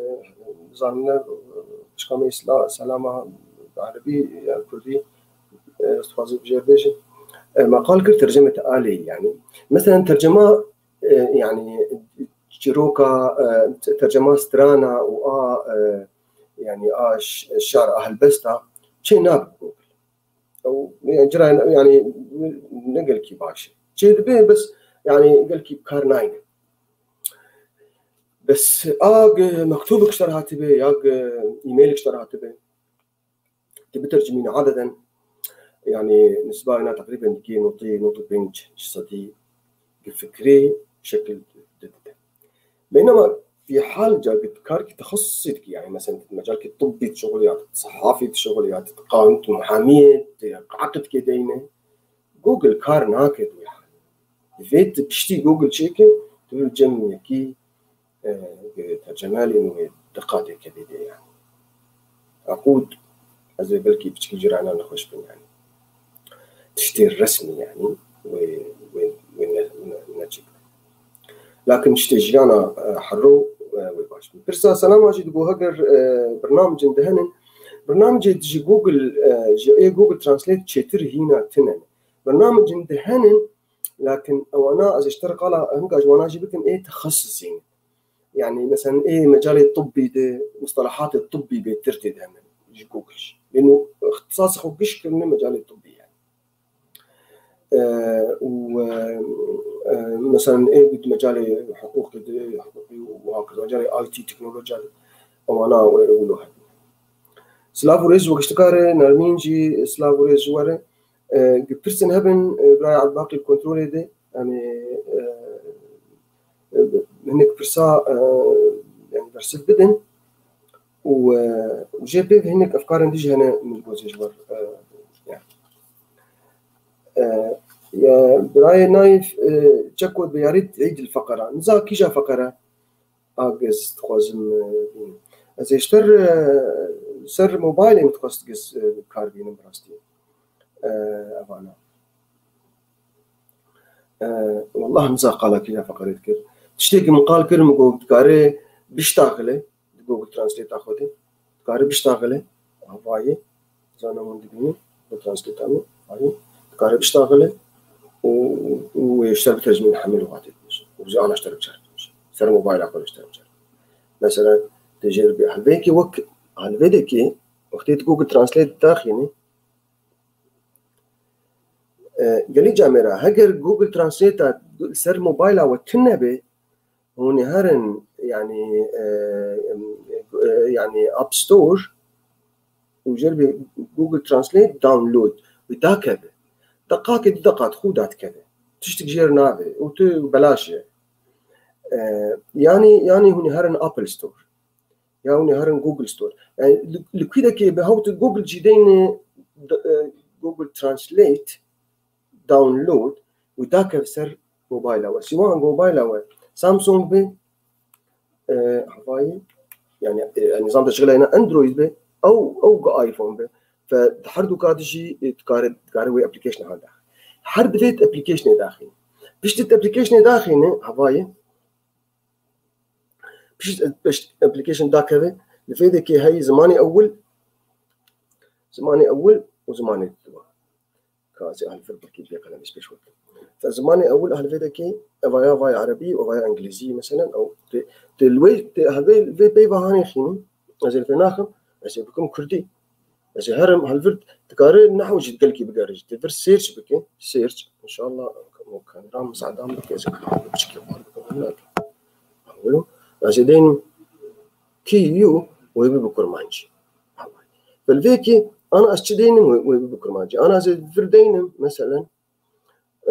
zanine, pişka me îsla-, selama bi erebî ya kurdî, e, ez dixwazim jê bêjim. E, me qal kir tercemê te aleyî, yani. Mesela tercema, e, yani, çîroka, e, tercema strana û a, e, yani a ş-, şar a helbesta çê nabe bi Google. Ew, yani, cira, yani, ne gelkî baş e. Çê dibe, bes, yani, gelkî bi kar nayne. Bes a ge mektubek ji te re hatibe, ya ge e-mailek ji te re hatibe, tu bitercimîne adeden, yani, nisba wina teqrîben dikê notê, notê pênc ji sedî bi fikrê şekil didide. Beynema fî hal ca ki karkî texesusî dikî, yani, mesela, tu mecalkî tibbî dişixulî, ya tu sehafî dişixulî, ya tu qanûn, tu muhamiyê, tu eqidkê deyne, Google kar nake di wê halê. Divê tu piştî Google çêke, tu bi cem yekî, e, tercemelên wê diqatê kevê dê, yani. Aqud, ez ê belkî piçkî cîrana nexweş bin, yani. Tiştê resmî, yani, wê, wê, wê ne, ne, neçik. Lakin tiştê jiyana, e, herro, e, wê baş bin. Pirsa Selama jî digo, heger, e, bernamicên dihenin, bernamicê ji Google, e, ji ê Google Translate çêtir hîna tine ne. Bernamicên dihenin, lakin ewana ez ê ji te re qala hinka ji wana jî bikim, ê texesusî ne. Yani, mesela, ê mecalê tibbî de, mustalahatê tibbî bêtir tê de hemen ji Google jî. Lêno ixtisasê xwe giş kirine mecalê tibbî, yani. E, û, e, e, mesela, ê di mecalê hiqûqê de, hiqûqî û hakeza, mecalê I T, teknolojiya de, ewana wê wilo hebin. Silav û rêz ji we giştikar e, Nermîn jî silav û rêz ji we re. E, pirsên hebin, e, biraya Ebubakir kontrolê de, em ê, e, e, hinek pirsa, e, yani bersiv bidin û, e, û jê pê hinek efkarên dî jî hene min gozê ji wer, e, yani. E, ya, birayê Naif, e, çeko diyarî Eid el Feqera. Niza kîja feqera? A giz dixwazim, e, bînim. Ez ê ji ser, e, ser mobilê min dixwest giz, e, kar bînim bi rastî. E, evana. E, wallah niza qala kîja feqerê dikir. Tiştê ki min qal kir, min got dikare biştaxile, di Google Translate-a xwe de. Dikare biştaxile, havayê, zana hûn dibînin, bi translate-a min, havayê, dikare biştaxile û, û wê ji ser bitercimîne hemî lixatê dibêje. Û ji ana ji te re biçar dibêje. Ser mobayla xwe ji te re biçar. Mesela, tê jê re bê helveyekê wek, helvêdekê, wextê tu Google Translate daxînî, e, gelî camêra, heger Google Translate-a ser mobayla we tune be, hûn ê herin, yani, e, e, yani App Store û jê re bê Google Translate download û dakeve. Deqakê du deqa dixwe dadikeve. Tiştik jê re nabe û tu belaş e. E, yani, yani hûn ê herin Apple Store. Ya hûn ê herin Google Store. Yani li, li kwîdekê bi hewt Google jî deyne, d-, e, Google Translate download û dakev ser mobayla we. Siwan mobayla we Samsung be, e, havayî, yani, e, nizam te şixileyne Android be, ew, ew ga iPhone be. Fe di her du ka de jî, e, dikare, dikare wê application hal daxe. Her divê tu application-ê daxîne. Piştî tu application-ê daxîne, havayî, Pişt, pişt application dakeve, li vê dekê heyî zimanê ewil, zimanê ewil û zimanê dua. Ka ez ê alî vir birkî bê qelemê pêş wek. Te zimanê ewil alî vê dekê, evaya vay erebî, evaya îngilîzî, meselen, ew tê, tê li wê, tê hevê, vê peyva hanê xînî, ez ê li vê naxim, ez ê bikim kurdî. Ez ê herim, helvir dikare nehw jî gelkî bigere jî. Tê vir search bike, search. Înşallah, o kameram misaade min bike, ez ê piçekê xwe bikim, hemle. Ewlo, ez ê deynim Q U, wê bibe kurmancî. Belvê ki, ana ez çi deynim, wê, wê bibe kurmancî. Ana ez ê vir deynim, meselen,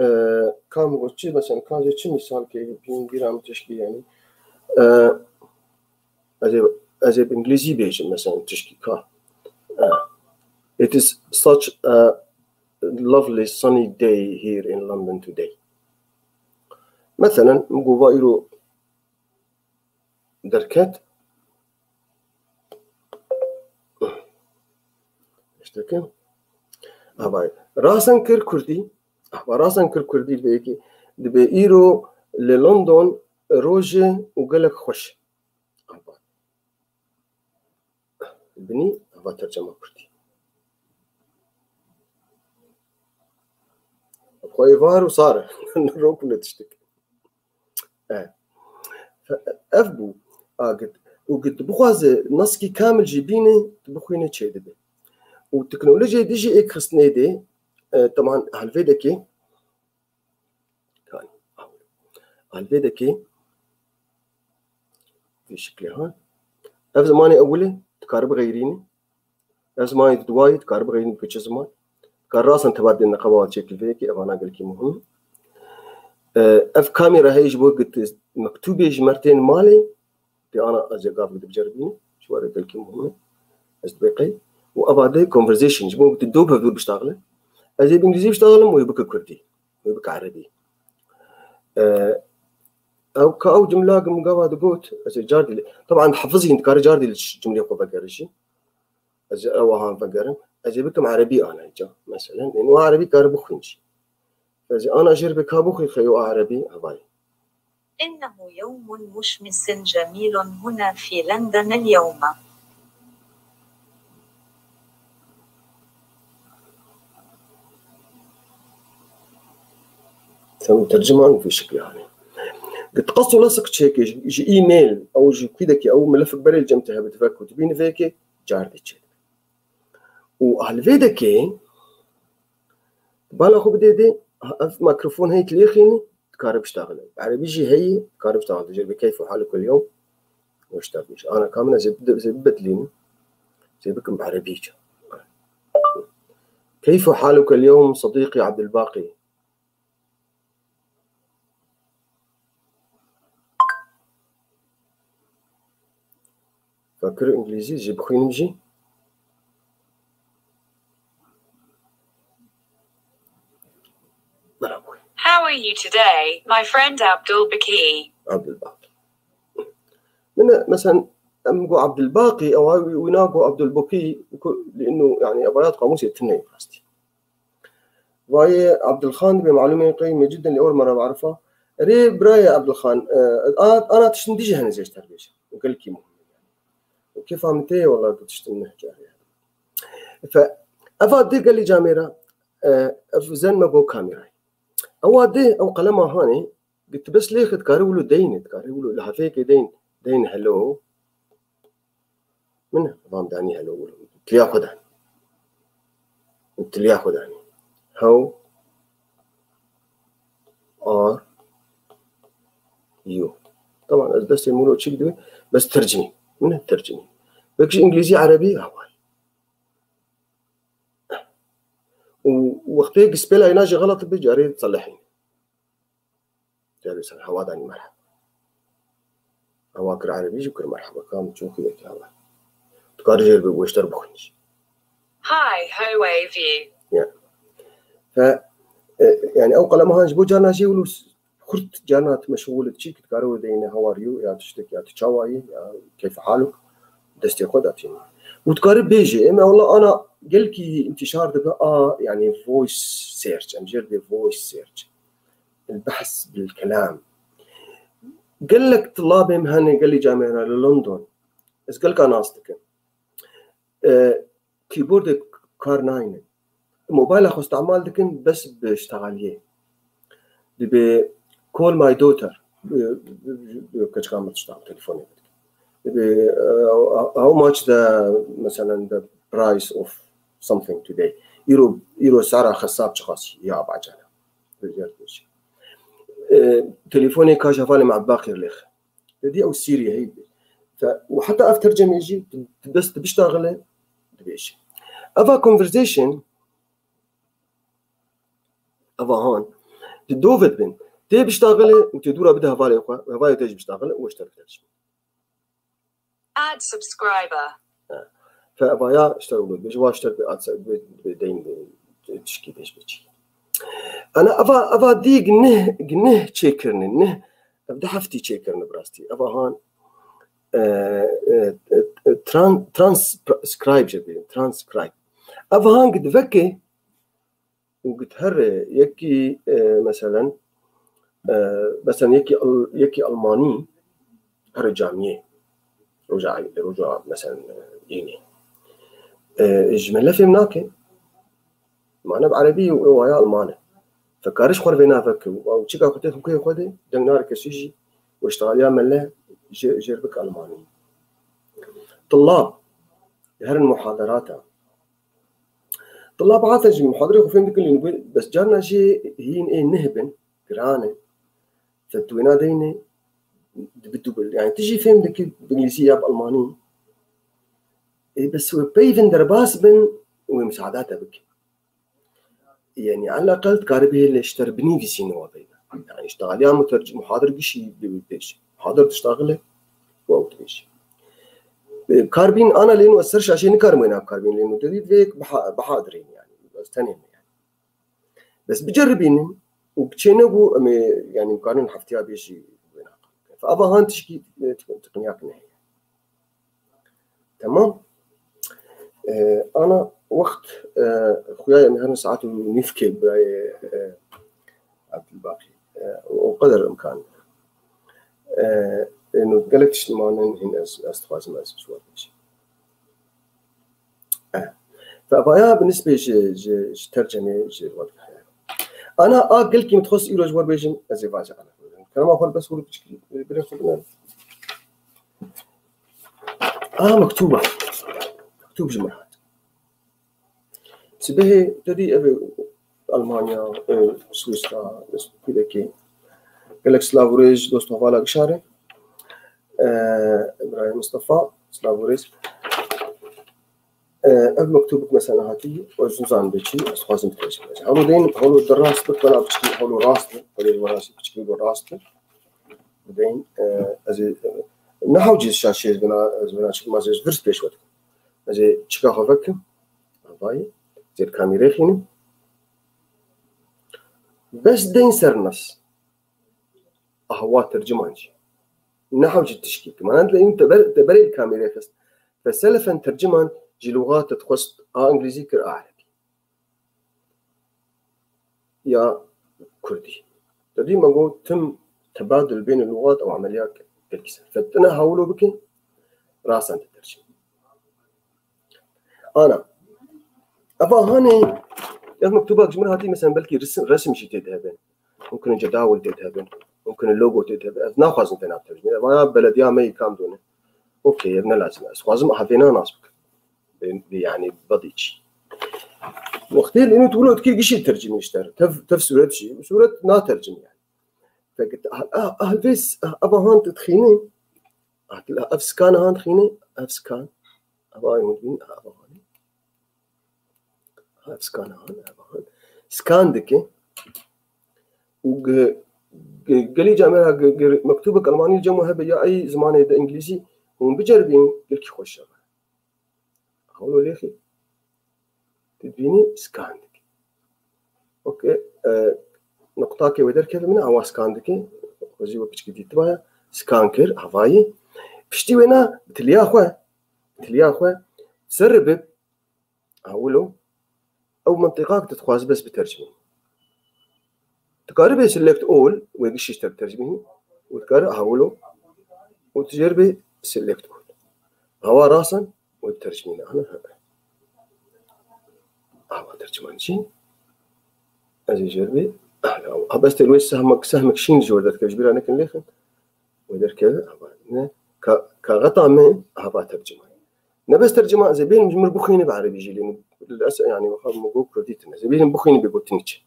e, kam got çi, mesela, ka ez ê çi misal ke, bîn bîra min tişkî, yani. E, ez ê, ez ê bi îngilîzî bêjim, mesela, tişkî ka. E, it is such a lovely sunny day here in London today. Mesela, min got va îro derket. Tiştekî. Havay. Rasen kir kurdî. Hava rasen kir kurdî, dibê ki, dibê îro li London roj e û gelek xweş. Hava. Binî, hava tercema kurdî. Xwe êvar û sar e. Rok ne tiştek. E. Ev bû. A git. Û git bixwaze naskî kamil jî bîne, tu bixwîne çê dibe. Û teknolojiyê dijî êkxistinê de, e, teman helvê dekê, yani, helvê dekê, vê şeklê ha. Ev zimanê ewil e, dikare bixeyrîne. Ev zimanê di duwayê dikare bixeyrîne bike çi ziman. Dikare rasen tevadên neqeba çêkil vê yekê, evana gelkî muhim. E, ev kamera heye ji bo git mektûbê ji mertên malê, tê ana ez ê gav gidip ceribîne, ji were gelkî muhim e. Ez dibê qey. Û eva de conversation, ji bo git do pev dûr biştaxile. Ez ê bi îngilîzî biştaxilim, wê bike kurdî, wê bike erebî. E, ew ka ew cimla gim gava digot, ez ê cardî li, teban hifizîn dikare cardî li cimlê xwe vegere jî. Ez ê ew ahan vegerim. Ez ê bikim erebî ana ca. Meselen, ên wa erebî kar bixwîn jî. Ez ê ana jêr bê ka bixwî xeyo erebî, hevayê. إنه يوم مشمس جميل هنا في لندن اليوم. Tamam, tercüman bu şekilde yani. Git qasû lesiq çêkê ji, ji e-mail, ew ji kwîdekê, ew milefik berê li cem te hebe, divek û dibînî vê yekê, cardê çê dibe. Û alvê dekê, bala xwe bidê dê, ev mikrofon heyî lêxînî, dikare biştaxile. Erebî jî heyî, dikare biştaxile. Jê bê keyf û hal kul yom. Weş te bîş. Ana ka min ez ê bide-, ez ê bibedilînim. Ez ê bikim bi erebî çi. كيف حالك اليوم صديقي عبد الباقي؟ فكر إنجليزي، جي بخوين بجي. How are you today, my friend Abdul Baki? عبد الباقي. من مثلًا، أم جو عبد الباقي أو هاي ويناغو عبد الباقي، لأنه يعني أبايات قاموس يتنين براستي. Vayê Abdulxan dibê malûmên qeyî me cidden lê ewil me re barifa. Erê birayê Abdulxan, e, a, ana tiştin dijî hene zêşter bêje. Û gelkî muhim e yani. Û kêfa min tê ye wela tu tiştin neh carî. Fe, eva di gelî camêra, e, ev zen me bo kamîrayê. Ewa di, ew qelema hanê, tu bes lêxit kare wilo deyne, kare wilo lihafeyeke deyn, deyn hello. Min van danî helo, tiliya xwe danî. Tiliya xwe danî. How are you? Tamam, ez destê min wilo çik dibe, bes tercimî. Min tercimî. Belkî ji îngilîzî, erebî, haway. Û wextê gispêla îna jî xelet be, carê diselehîne. Carê ser hewa danî merheba. Hewa kir erebî jî kir merheba. Kam çû xiyekî hewa. Tu karî jêr bi weşter bixwînî jî. Hi, how are you? Ya. Fe, e, yani ew qelema han ji bo carna jê wilo xurt carna tu meşxûl çî ki dikare wilo deyne how are you ya tiştek ya tu çawa yî ya keyf haluk destê xwe datîne. Û dikare bêje, ê me wela ana gelkî întîşar dibe a, yani voice search, em jêr dê voice search. البحث بالكلام. Gelek tilabê min hene gelî camêra li London. Ez gelka nas dikim. E, keyboardê kar nayne. Mobayla xwe îstemal dikin bes bi ştegaliyê. Dibê call my daughter. Bi, bi, bi, bi keçika min tişta telefonê dikin. Dibê, e, how much the, mesela, the price of something today. Îro, îro sara xesab çiqas ya bacana. Vêca dibêje. E, telefonê ka ji hevalê me Ebbaqî lêx. Te dî ew Sîrî heyî. Fe, û heta ev tercemê jî tu, tu bes tu biştaxile dibêje. Eva conversation, eva han, tu dove dibin. Tê biştaxile û tê dûra bide hevalê xwe, hevalê te jî biştaxile û weşter bitercim. Add subscriber. Fe evaya işte wilo dibêje, wa işte bi ads-, bi, bi deyn bi tişkî bêj bi çî. Ana eva, eva dî gineh, gineh çêkirine, neh, ev di heftî çêkirine bi rastî. Eva han, e, e, e, e, tran-, transcribe jê dibê, transcribe. Eva han gi diveke û git here yekî, e, meselen, e, meselen yekî Al-, yekî Almanî here camiyê. Roja, roja, meselen, e, înê. E, ji me lefê min nake. Mane bi erebî û ew aya Alman e. Fekariş xwe vê navek û çika xwe tê xwe xwe de deng nare kesî jî û iştihaliya mele jê, jêr bik Almanî. Tillab, herin muhaderata. Tillab hate jî muhaderê xwe fêm dikin, lê bes carna jê hîn ê neh bin, giran e. Fetwêna deyne, dibi dubl. Yani tu jî fêm dikî bi îngilîzî ya bi almanî. Ê, bes wê peyvin derbas bin, wê misaada te bikin. Yani, elaqel dikaribê lê ji te re binivîsîne wa peyvin. Yani, işte, aliya mutercim, muhadir gişî dibê pêş. Muhadir diştaxile, wa û dibêje. E, karbîn ana lêno ez ser şaşê nikarim wêna karbîn lêno. Te dî divê yek biha-, bihadirên yani. Ez tenê me yani. Bes biceribînin û çê nebû, em ê, yani, em karin heftiya bê jî wêna. Eva han tişkî, e, tiq-, tiqniyak neheye. Tamam. E, ana wext, e, xuya em herin saet û nîvkê birayê, e, Abdulbaqî. E, o, o qeder imkan. E, eno gelek tişt manin hîn ez, ez dixwazim ez ji we bêjim. E, fe vaya bi nisbê ji, ji, ji tercemê ji we dikare. Ana a gelkî min dixwest îro ji we bêjim, ez ê vaje ana. Kerema xwe bes hûr biçik birê xwe bine. A mektûba. Mektûb ji min hat. Sibehê te dî ev Almanya, e, Swîsra, kulekê. Gelek silav û rêj dost hevala gişare. E, Îbrahîm Mistefa, silav û rêj. Ev mektûbik mesela hatî, ez nizan bê çi, ez dixwazim bitercim. Hewlo deyin, hewlo di rast bi, bela piçkî, hewlo rast bi, belê wera jî piçkî wera rast bi. Deyin, e, ez ê, e, ne hewcî şaşê ez bina, ez bina çik ma ez vir pêş ve dikim. Ez ê çika xwe vekim, vayî, zêr kamîrê xînim. Bes deyin ser nas. Ahwa terciman jî. Ne hewcî tişkî. Mana dilê in teber, teberê li kamîrê xist. Fe selefen terciman ji lûxat dixwest a îngilîzî kir a erebî. Ya kurdî. Te dî me got tim tebadul bêne lûxat ew emeliya gelkî ser. Fe tine hawlo bike, rasan te tercim. Ana. Eva hanê, ev mektubak ji min hatî, mesela belkî resim, resim jî tê de hebe. Mumkin e cedawil tê de hebe. Mumkin e logo tê de hebe. Ez naxwazim vê nav tercime. Eva ya belediya me yê kam done. Okey, ev ne lazim e. Ez xwazim hevêna nas bikim. Bê, bê, yani, badî çi. Wextê li ênû tu wilo dikî gişî tercimî ji te re. Tev, tev sûret jî. Sûret natercim yani. Fekit, ah, ah, ah, vês, ah, eva han tu dixînî. Ah, tu, ev skan han dixînî. Ev skan. Eva ay hûn dibîn, ah, eva han. Ah, ev skan han, eva han. Skan dike. Û ge-, ge-, gelî camera ge-, ge-, mektûbek Almanî li cem we hebe ya ey zimanê de îngilîzî hûn biceribîn, gelkî xweş e. Hewlo lêxî. Tu dibînî skan dike. Okey. E, nuqtakê wê derkeve min, awa skan dike. Xwezî we piçkî dîtiba ya. Skan kir, havayî. Piştî wêna, tiliya xwe, tiliya xwe, ser bi, ha, wilo, ew mentiqak tu dixwazî bes bitercimî. Tu karî bê select all, wê gişî ji te bitercimî. Û tu karî, ha, wilo. Û tu jêr bê select all. Hawa rasan, wê bitercimî. Ana, ha. Hawa terciman jî. Ez ê jêr bê. Ha, bes te wê sehmek, sehmek şîn ji wê derdikeve, ji bîra nekin lêxin. Wê derkeve, hava, ne? Ka-, kaxeta me, hava tercima. Ne bes tercima, ez ê bênim ji mir bixwîne bi erebî jî lê. Lilesef, yani, waxa min got kurdî tine. Ez ê bênim bixwîne bê gotin çi.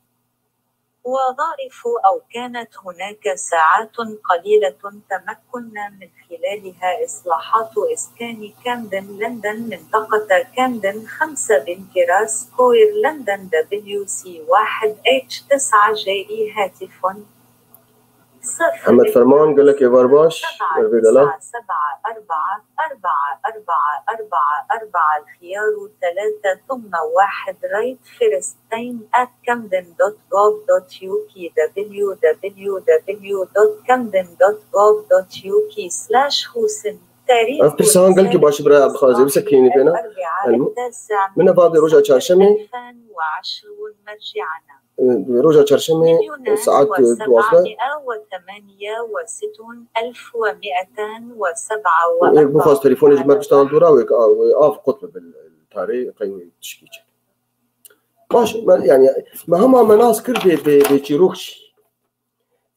وظائف أو كانت هناك ساعات قليلة تمكنا من خلالها إصلاحات إسكان كامدن لندن منطقة كامدن خمسة بنكراس سكوير لندن دبليو سي واحد اتش تسعة جي إي هاتف Hemed Ferman, gelek êvar baş, mervê delal. سبعة أربعة أربعة أربعة أربعة أربعة الخيار ثلاثة ثم واحد right first name at camden dot gov dot uk www dot camden dot gov dot uk slash husin تاريخ Ev pirsa han gelkî baş e, bira Abdixaliq, wisa kînî pêna. Min eva de roja çarşemê. ألفان وعشرون مرجعنا. Roja çarşemê saet duwazdeh. مليون وسبعمائة وثمانية وستون ألف ومائتان وسبعة وأربعة. Ê bixwaz telefonê ji me biştan dûra wê, wê av qut bibe tarê qey wê tişkî çek. Baş, me, yani, me hema me nas kir bê, bê, bê çîrok jî.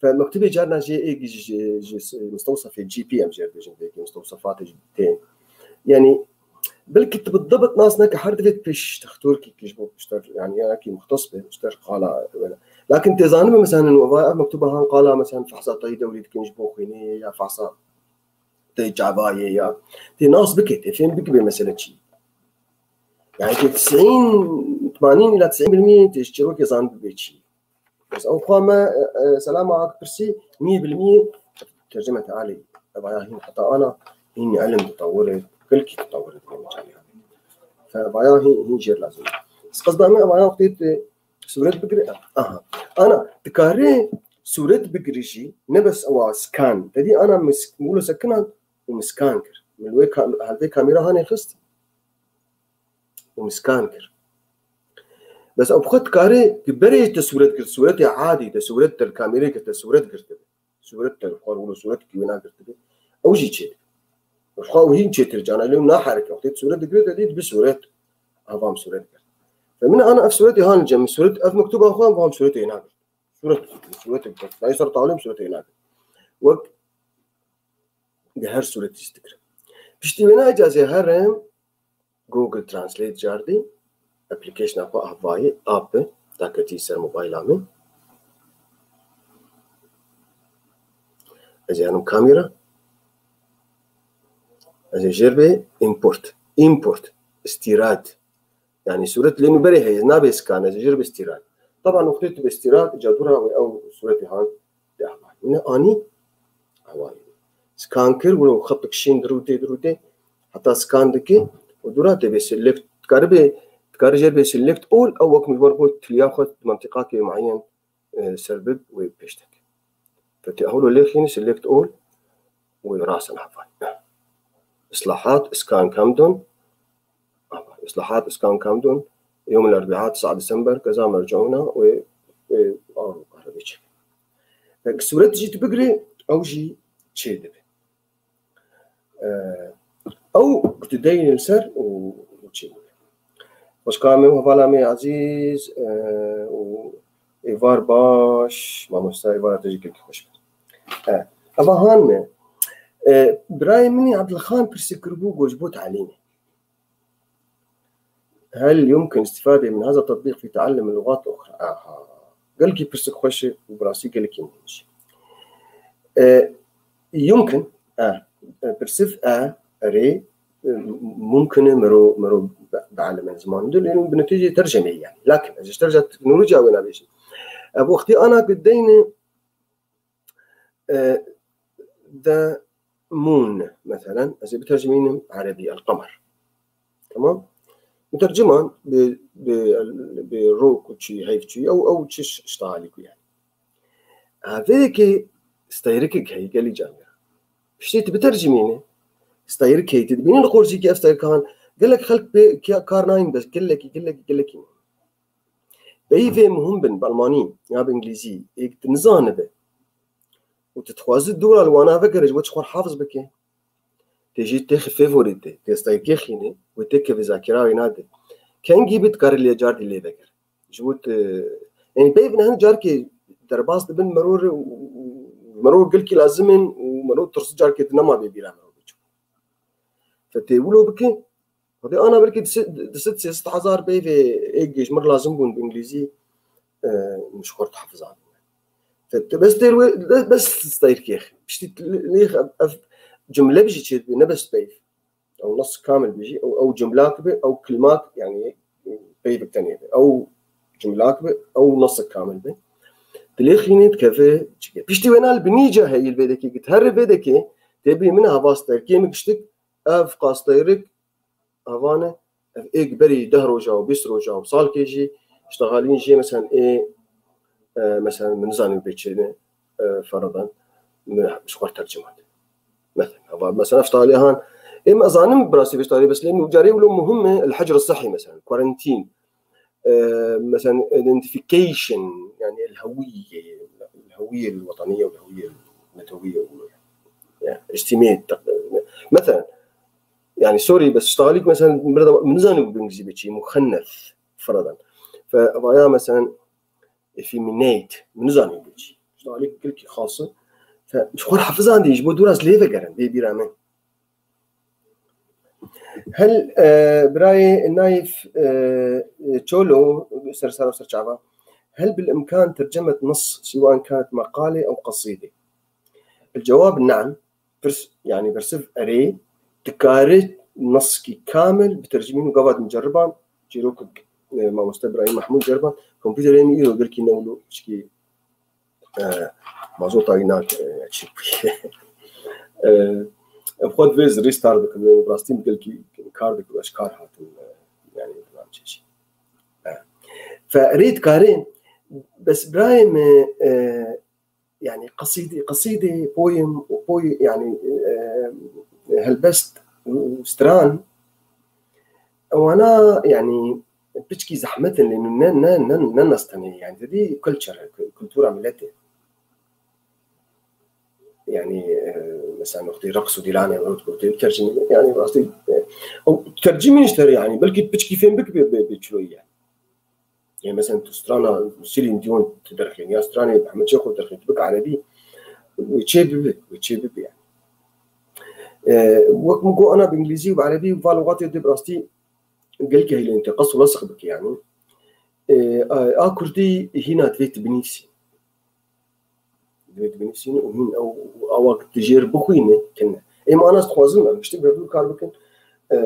Fe mektubê carna jê ê ji, ji, ji mistewsefê G P em jê dibêjin, belkî mistewsefatê jî tên. Yani, belkî tu bi dibit nas neke her divê pêş textorkî ki ji bo pişter, yani, ya ki muxtes be, pişter qala wele. Lakin tê zanibin, mesela, eva ev mektuba han qala, mesela, fehsa tayî dewrî dikin ji bo xwînê ya fehsa tê çavayê ya. Tê nas bike, tê fêm bikibê mesele çi. Yani, tê tisîn, temanîn ila tisîn bil mî tê ji çîrokê zanibibê çi. Bes ew xwe me, e, e, selama ak pirsî, mî bil mî tercime te alî. Evaya hîn heta ana, hîn elm tetawurê, gelkî tetawurê dike mecalê. Fe evaya hîn, hîn jêr lazim. Siqezda me evaya wextê tu sûret bigire, aha. Ana, dikarê sûret bigirî jî, ne bes ewa scan. Te dî ana min s-, wilo sekinan û min scan kir. Min wê kam-, helvê kamera hanê xist. Û min scan kir. Bes ew xwe dikarê, ki berê te sûret girt, sûretê adî te sûret te li kamêrê girte, sûret girtibe. Sûret te xwe wilo sûret ki wê nagirtibe. Ew jî çêdibe. Xwe ew hîn çêtir cana, lê naherike. Wextê tu sûret digire, te dî dibi sûret. Avam sûret girt. Ve min ana ev sûretê han cem, sûret, ev mektuba xwe, avam sûretê nagirt. Sûret, sûretê girt. Dayê ser tawlê sûretê nagirt. Wek di her sûretî jî digirim. Piştî wêna ecazê herim, Google Translate cardî, application xwe avayî, app, daketî ser mobayla min. Ez ê herim kamera. Ez ê jêr bê import. Import. îstîrad. Yanî sûret lê nû berê heye, nabê skan, ez jê re bi îstîrad. Teban wextê tu bi îstîrad, îca dû re wê ew sûretê han tê hevayî. Wîne anî hevayî. Skan kir, wilo xetik şîn dirûtê, dirûtê, heta skan dike û dû re tê bê select, dikare bê, dikare jê re bê select all, ew wek min ji we re got, tiliya xwe di mentîqakê mueyen, e, serbib wê pêş dike. Fetê ew lo lê xînî select all wê rasen hevayî. Islahat, skan kam don, Îslahat, iskan kam don, yewm el-erbîa, tisa Desember, keza mercûna wê, wê, a, erebî çêke. Sûret jî tu bigirê, ew jî çêdibe. E, ew tu deyne li ser û, û çêdibe. Xwişka me û hevala me ezîz, e, û êvar baş, mamosta êvara te jî gelkî xweş be. E, eva han me. E, birayê min ê Ebdilxan pirsê kiribû, got ji bo talîmê. هل يمكن استفادة من هذا التطبيق في تعلم اللغات الأخرى؟ Aha. Gelkî pirsik xweş e û bi rastî gelkî nûş. E, yumkin, e, e, pirsif e, erê, e, mumkin e mero, mero bi, bielime ziman. Dil, yani, bi netîcê tercemeyê yani. Lakin, ez ji terca teknolojiya wê nabêjim. E, bu wextî ana ku deyne, e, the moon, meselen, ez ê bitercimînim erebî, el-qemer. Tamam? Muterciman bi, bi, bi rok û çi, heyv çi, ew, ew çi ş-, ştalî ku yani. Ha, vê yekê steyrekek heye gelî camiya. Piştî tu bitercimîne, steyrekê tu dibînî li xorcîkî ev steyrekan, gelek xelk pê kiya kar nayîn, bes gelekî, gelekî, gelekî. Peyvê muhim bin, bi almanî ya bi îngilîzî, êk tu nizanibe û tu dixwazî dûra li wana vegere, ji we çi xwe hafiz bike. Tê jî têxî favorite, tê steyrekê xîne, wê têkeve zakira wê nade. Kengî bit kare lê cardî lê vegere. Ji bo tu, yani peyv ne hin carkê derbas dibin mero re û, û, û mero gelkî lazim in û mero tirs carkê di nema bê bîra mero biçû. Fe tê wilo bike, Xwedê ana belkî du sed, du sed sê sed hezar peyvê ê gêj mir lazim bûn bi îngilîzî, e, min ji xwe re tehifiz anîne. Te, te bes têr wê, be-, bes steyr kêx. Piştî lê ev, ev cumle bijî çê dibê, ne bes peyv. Ew nas kamil bijî, ew, ew cumlak bi, ew kilmak, yani peyvek tenê bi. Ew cumlak bi, ew nas kamil bi. Dilê xînê dikeve çike. Piştî wêna li binî ca heyî li vê dekê git. Her vê dekê tê bî min hava steyr kê min giştik, ev qasteyrik Havane, ev êk berî deh roja û bîst roja û salkê jî, ştexalîn jê, meselen, ê, e, meselen, min nizanî bê çi ne, e, feradan, min ji xwe tercima de. Meselen, hava, meselen, ev ştexalî han, ê, me zanim bi rastî vê ştexalî, bes lê min carê wilo muhim e, el-hecr sihî, meselen, quarantine, e, meselen, identification, yani el-hewiyye, el-hewiyye el-wetaniyye, el-hewiyye el-netewiyye, yani, ictimai, meselen, Yani, sorry, bes ştalîk, meselen, mirda, min nizanî bi îngilîzî bi çi, muxennef, feradan. Fe, vaya, meselen, effeminate, min nizanî bi çi. Ştalîk gelkî xas e. Fe, ji xwe hafizan dî, ji bo dûras lê vegerin, bê bîra min. Hel, e, birayê Naif, e, e, Çolo, ser sar û ser çava. هل بالإمكان ترجمة نص سواء كانت مقالة أو قصيدة؟ الجواب نعم. Pirs, yani bersiv erê, dikare neskî kamil bitercimîn û gava din ceriban, çîrokek, e, mamoste Birahîm Mehmûd ceriban, kompûterê min îro gelkî ne wilo pişkî, e, mazota wî nake, e, çî bûye. E, em xwe divê zirî star bikin, e, rastî min gelkî kar dikin, ez kar hatim, e, yani, çeşî. E, fe erê dikare, bes birayê min, e, Yani qesîdê, qesîdê, poyem û poy-, yani, e, helbest û stran, ewana, yani, piçkî zehmet in, lê ne, ne, ne, ne nas tenê, yani, tedî culture, ku-, kultura miletê. Yani, e, mesela, noqtê reqs û dîlanê, rot gotê, tercîmî, yani, rastî, e, ew tercîmî işte, yani, belkî piçkî fêm bik bi, bi, bi çiloyî, yani. Ê, mesela, tu strana Celine Dion tu derxîn, ya stranê Mehmet Çêxo derxîn, tu bik erebî, wê çê bibi, wê çê bibi yani. Ê, wek min got, ana bi îngilîzî û bi erebî va lûgatê dê bi rastî gelkî hêlên te qas û lesix bike yani. Ê, a, a kurdî hîna divê tu binîsî. Divê tu binivîsîne û hîn ew awa tu jê re bixwîne, tune. Ê, me ana ez dixwazim em tiştê bi hevdû kar bikin. E,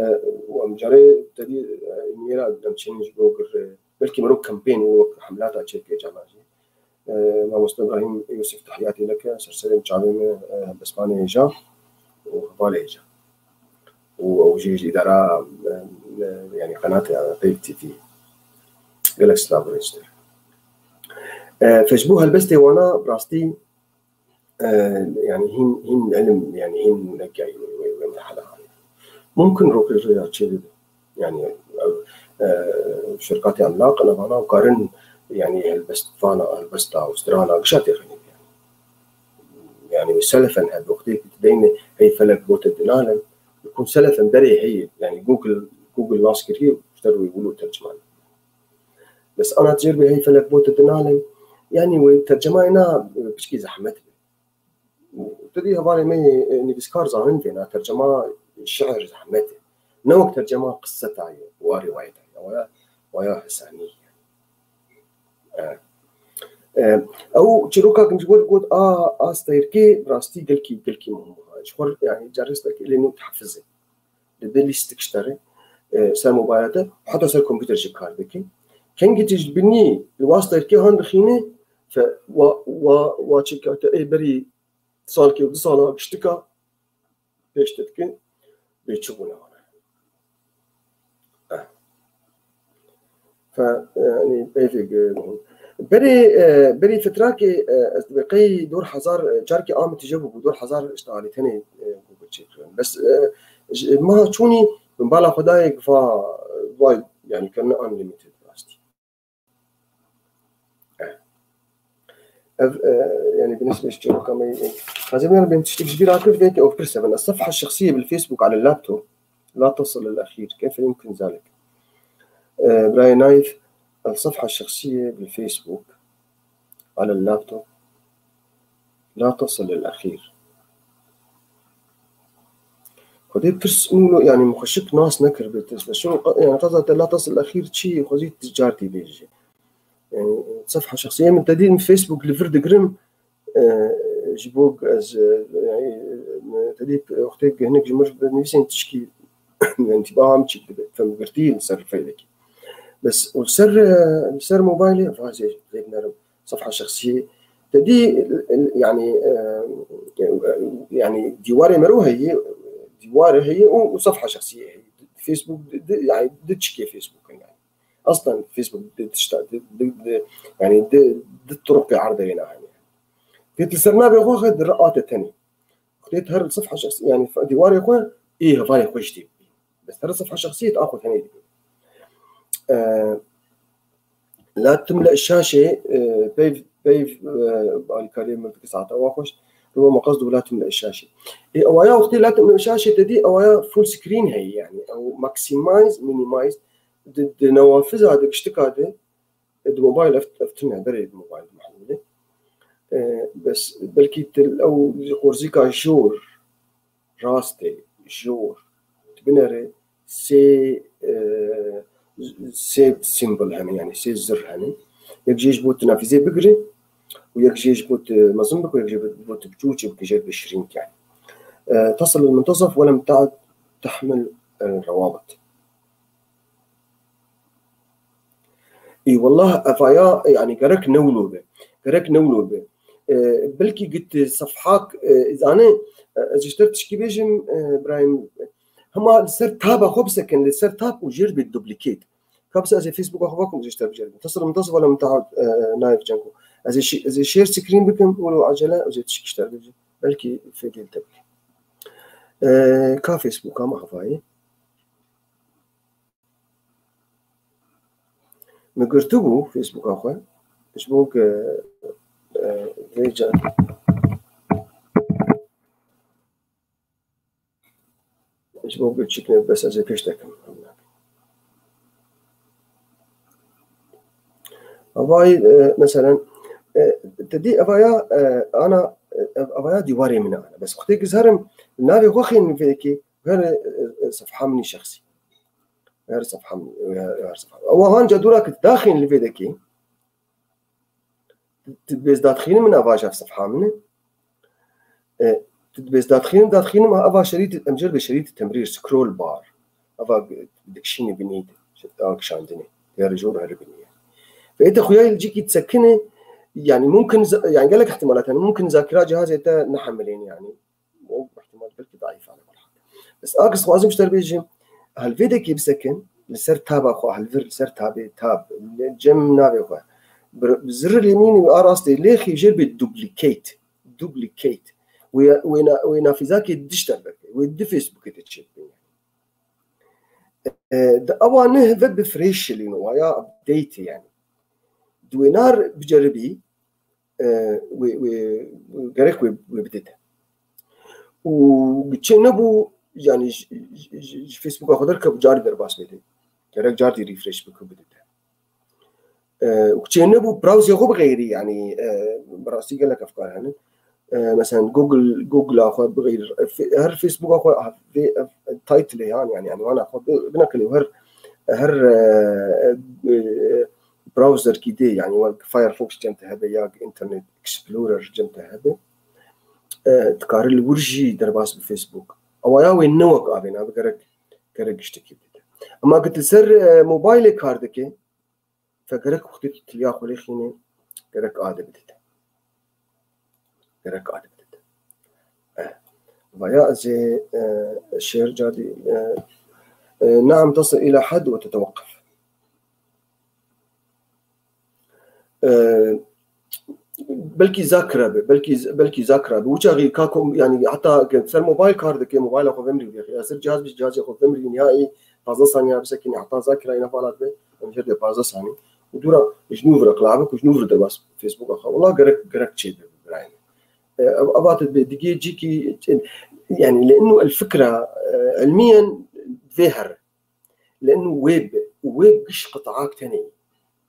û em carê tedî, e, niyê ra dem çênin ji bo gir, e, belkî mirov kempên û wek hemlata çêbike cana jî. E, Mamoste Ibrahîm Yûsif, tehiyatî leke, ser serê û çavê me, e, helbestvanê hêja û hevalê hêja. Û ew jî ji îdara, e, e, yanî qenatê Peyv T V. Gelek silav û rêz ji te re. E, Fêşbûk helbestê wana bi rastî, e, yanî hîn, hîn elim, yanî hîn negihayî wê, wê, wê merhela. Mumkin rokê rê ya çê bibe. Yanî, ev, e, şirkatê emlaq, navana û karin, yanî helbestvana, helbesta û strana gişa têxînê. Yanî wê selefen hebe, wextê ku tu deyne hey felek bote dinalem, kun selefen berê heye, yanî Google, Google nas kiriye, ji te rûyê wilo tercüman. Bes ana tijêr bê hey felek bote dinalem, yanî wê tercümayê na, e, piçkî zehmet be. Û tu dî hevalê me yê, e, nivîskar zanin vêna, tercema şiir zehmet e. Ne wek tercema qisseta ye, wa rîwayeta ye, waya, waya hesanî ye. E, e, ew çîroka ku min ji bo got, a, a steyrekê rastî gelkî, gelkî muhim bû. Ji xwe, yanî, carê steyrekê lê nû tehifiz e. Li dê lîstik ji te re, e, ser mobayla te, heta ser kompûter jî kar dike. Kengî tu ji binî li wasta yekê han dixîne, fe-, wa, wa, wa çêkate ê berî salkê û du sala giştika pêş te dike, bê çi bûne wana. Eh. Fe, e, yanî, peyvê ge-, berê, e, berê fitrakê, e, ez dibe qey dor hezar, e, carkê a min tije bûbû, dor hezar işte alî tenê, e, Google çêkirin. Bes, e, ji, meha çûnî min bala xwe dayê va, vay, yanî, kirine unlimited rastî. E. Ev, e, yanî, binisbet ji çîroka me, e, ez ê bêjim tiştek ji bîra kir, vê ke ew pirs e bin. Sefha şexsiyê bil Facebook ala laptop. لا تصل للأخير، كيف يمكن ذلك؟ آه، براين نايف، الصفحة الشخصية بالفيسبوك على اللابتوب لا تصل للأخير. Xwedê pirs û, yanî, mixweşik nas nekir bê tişt. Şo, yanî, qeza te لا تصل للأخير çi, xwezî ticartî bêje. Yanî, sefha şexsî. Em tedî min Facebook li vir digirim, e, ji bo ez, e, yanî, e, tedî wextê gihinik ji mir binivîsên tişkî, yanî, tîba ham çîk dibe, femgirtî li ser feylekî. Bes û li ser, e, li ser mobaylê, vazê zêdinerim, sefha şexsî. Tedî, e, yanî, e, e, yanî, dîwarê mero heye, dîwarê heye û, û sefha şexsî heye. Facebook, di, di, yanî, di çikê Facebook in, yanî. Aslen Facebook di tişta, di, di, di, yanî di, di turuqê erdê yê nahêne. Tê tu ser navê xwe xwe di re ate tenê. Xwedê tu her li sifha şexs, yanî fe-, dîwarê xwe, ê hevalê xwe jî tê bibî. Bes her li sifha şexsiyê tu a xwe tenê dibî. E, la tim le şaşê, e, peyv, peyv, e, alîkariyê min dike saeta wa xweş. Rûma me qesd û la tim le şaşê. Ê, ewaya wextê la tim le şaşê te dî, ewaya full screen heye, yanî ew maximize, minimize, di, di newafiza, di giştika de, e, di mobayl ev, ev tune, berê di mobayl mahmûlê. E, bes belkî til ew qorzîka jor, rastê, jor, tu binere sê, e, sê simbol hene, yanî sê zir hene. Yek jê ji bo tu nafîzê bigire û yek jê ji bo tu mezin bike û yek jê bo tu biçûçê bike, jê bi şirîn ke. E, تصل المنتصف ولم تعد تحمل الروابط. Î wallah evaya, yanî gerek newlo be. Gerek newlo be. E, belkî git sefhak, e, zane, e, ez ji te tişkî bêjim, e, Ibrahîm, hema li ser taba xwe bisekin, li ser tab û jêr bê duplicate. Ka bisa ez ê Facebooka xwe vakum, ez ê ji te biceribim. تصل المنتصف ولم تعد، e, نايف جنكو. Ez ê şi-, ez ê share screen bikim, wilo acele, ez ê tişkî ji te bêjim. Belkî fêdê li te bike. E, ka Facebooka me havayê. Min girtibû Facebooka xwe. Ji bo ku, e, vê ca-, ji bo ku çîk ne, bes ez ê pêş dekim. Avayî, e, meselen, e, te dî evaya, e, ana, e, evaya dîwarê min e ana. Bes wextê ku ez herim, navê xwe xênim vê yekê, her, e, e, sefha min î şexsî. Her sefha min, her, her sefha. Ew hanca dûra ku daxîn li vê dekê, tu dibêz dadxînim min ava ji ev sefha min e. E, tu dibêz dadxînim, dadxînim, ava şerît, em jê re bê şerît temrîr, scroll bar. Ava dikişînî binî de, a kişandinê. Her jor her binî yani. Ve ete xuya li cîkî disekine, yani mumkin za-, yani gelek ihtimalat hene. Mumkin zakira cihazê te nehemilên yani. O ihtimal belkî daîf ale. Bes a kes xwazim ji te bêjim, helvêdekî bisekin, li ser taba xwe, helvir li ser tabê, tab, li cem navê xwe. Bir-, zirrê mînî a rastê lêxî jêr bê duplicate. Duplicate. Wê, wê na-, wê nafîzakê diş derbeke. Wê di Facebookê de çêbin. E, di ewa ne ve bifrêşilîn waya update yani. Di wê nar biceribî, e, wê, wê, gerek wê, wê bidide. Û çê nebû, yani ji, ji, ji, ji Facebooka xwe derkevû carî derbas bide. Gerek carî refresh bike bidide. E, û çê nebû browserê xwe bixeyrî, yani, e, bi rastî gelek efkar hene. E, mesela Google, Google xwe bixeyr, e, fe-, her Facebooka xwe, e, fe-, e, title yan, yani, yani, wana xwe bi-, binekilê her, her, e, e, browserkî dê, yani, wek Firefox cem te hebe ya Internet Explorer cem te hebe. E, dikare li wir jî derbas bi Facebook. Ewa ya wê ne wek avê na bi gerek, gerek giştekî bide. Ama ki tu ser, e, mobilê kar dike, Fe gerek wextê tu tiliya xwe lê xînê, gerek a de bidide. Gerek a de bidide. Eh. Vaya ez ê, eh, şêr carî, eh, eh, نعم تصل إلى حد وتتوقف. Eh, belkî zakira be, belkî, belkî zakira be. Uça xî ka kom, yani heta ke ser mobil kar dike, mobil xwe vemrî vê. Ya ser cihaz bi cihazê xwe vemrî nihayî pazdeh saniye bisekîne heta zakira yine falat be. Em jêr de pazdeh saniye. Û dûra ji nû vir qilabik û ji nû vir derbas Facebook xwe. Wala gerek, gerek çê be birayê. E, ev, ev hate be digê cîkî, yani, لأنه الفكرة, e, علميا vê here. لأنه web, web giş qit'ak tenê.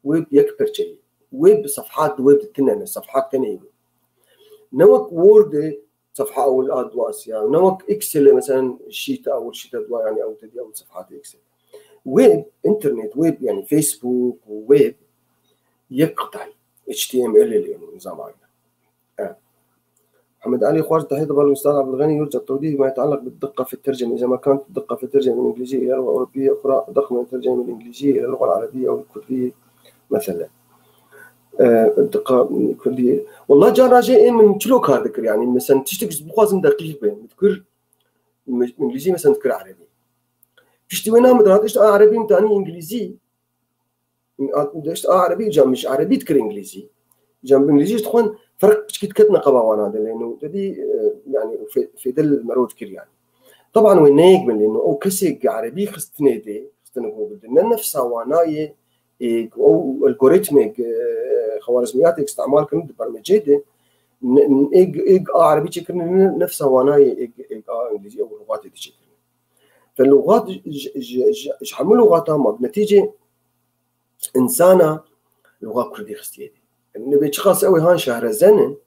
Web yek perçeyê. Web sefhat web di tine ne, sefhat tenê. Ne wek Word e, sefha ewil a dwa siya. Ne wek Excel e, mesela sheet ewil, sheet dwa, yani ew tedî ew sefhat Excel. Web, internet, web, yani Facebook û web yek qit'ay. H T M L yani nizam aynı. Evet. محمد علي خواجة، تحية طبعا للأستاذ عبد الغني، يرجى التوضيح بما يتعلق بالدقة في الترجمة، إذا ما كانت الدقة في الترجمة من الإنجليزية إلى لغة أوروبية أخرى أدق من الترجمة من الإنجليزية إلى اللغة العربية أو الكردية مثلا. آه، الدقة من الكردية. والله جار راجع إيه من كيلو كار ذكر، يعني مثلا تشتكي بخوازم دقيق بين، بتكر من إنجليزي مثلا تكر عربي. تشتي وين نعمل راد، إيش عربي متاني إنجليزي. Deşt a erebî cam ji erebî dikir îngilîzî. Cam bi îngilîzî ji dixwin ferq piçkî diket neqeba wana de lêno. Te dî, e, yani fê-, fêde li mero dikir yani. Taban wê neyek bin lêno. Ew kesê erebî xistinê de, xistinê Google de. Ne nefsa wanayê, e, ew algoritmê, e, xewarizmiyatê istemal kirin di bermecê de. Ne, ê, ê a erebî çêkirin, ne nefsa wanayê, ê, ê a îngilîzî ew lûgatê de çêkirin. Fe lûgat ji, ji, ji, ji hemû lûgatan ma bi netîcê insana lûga kurdî xistiye dî. Nibê çiqas ew ê han şehrezen in,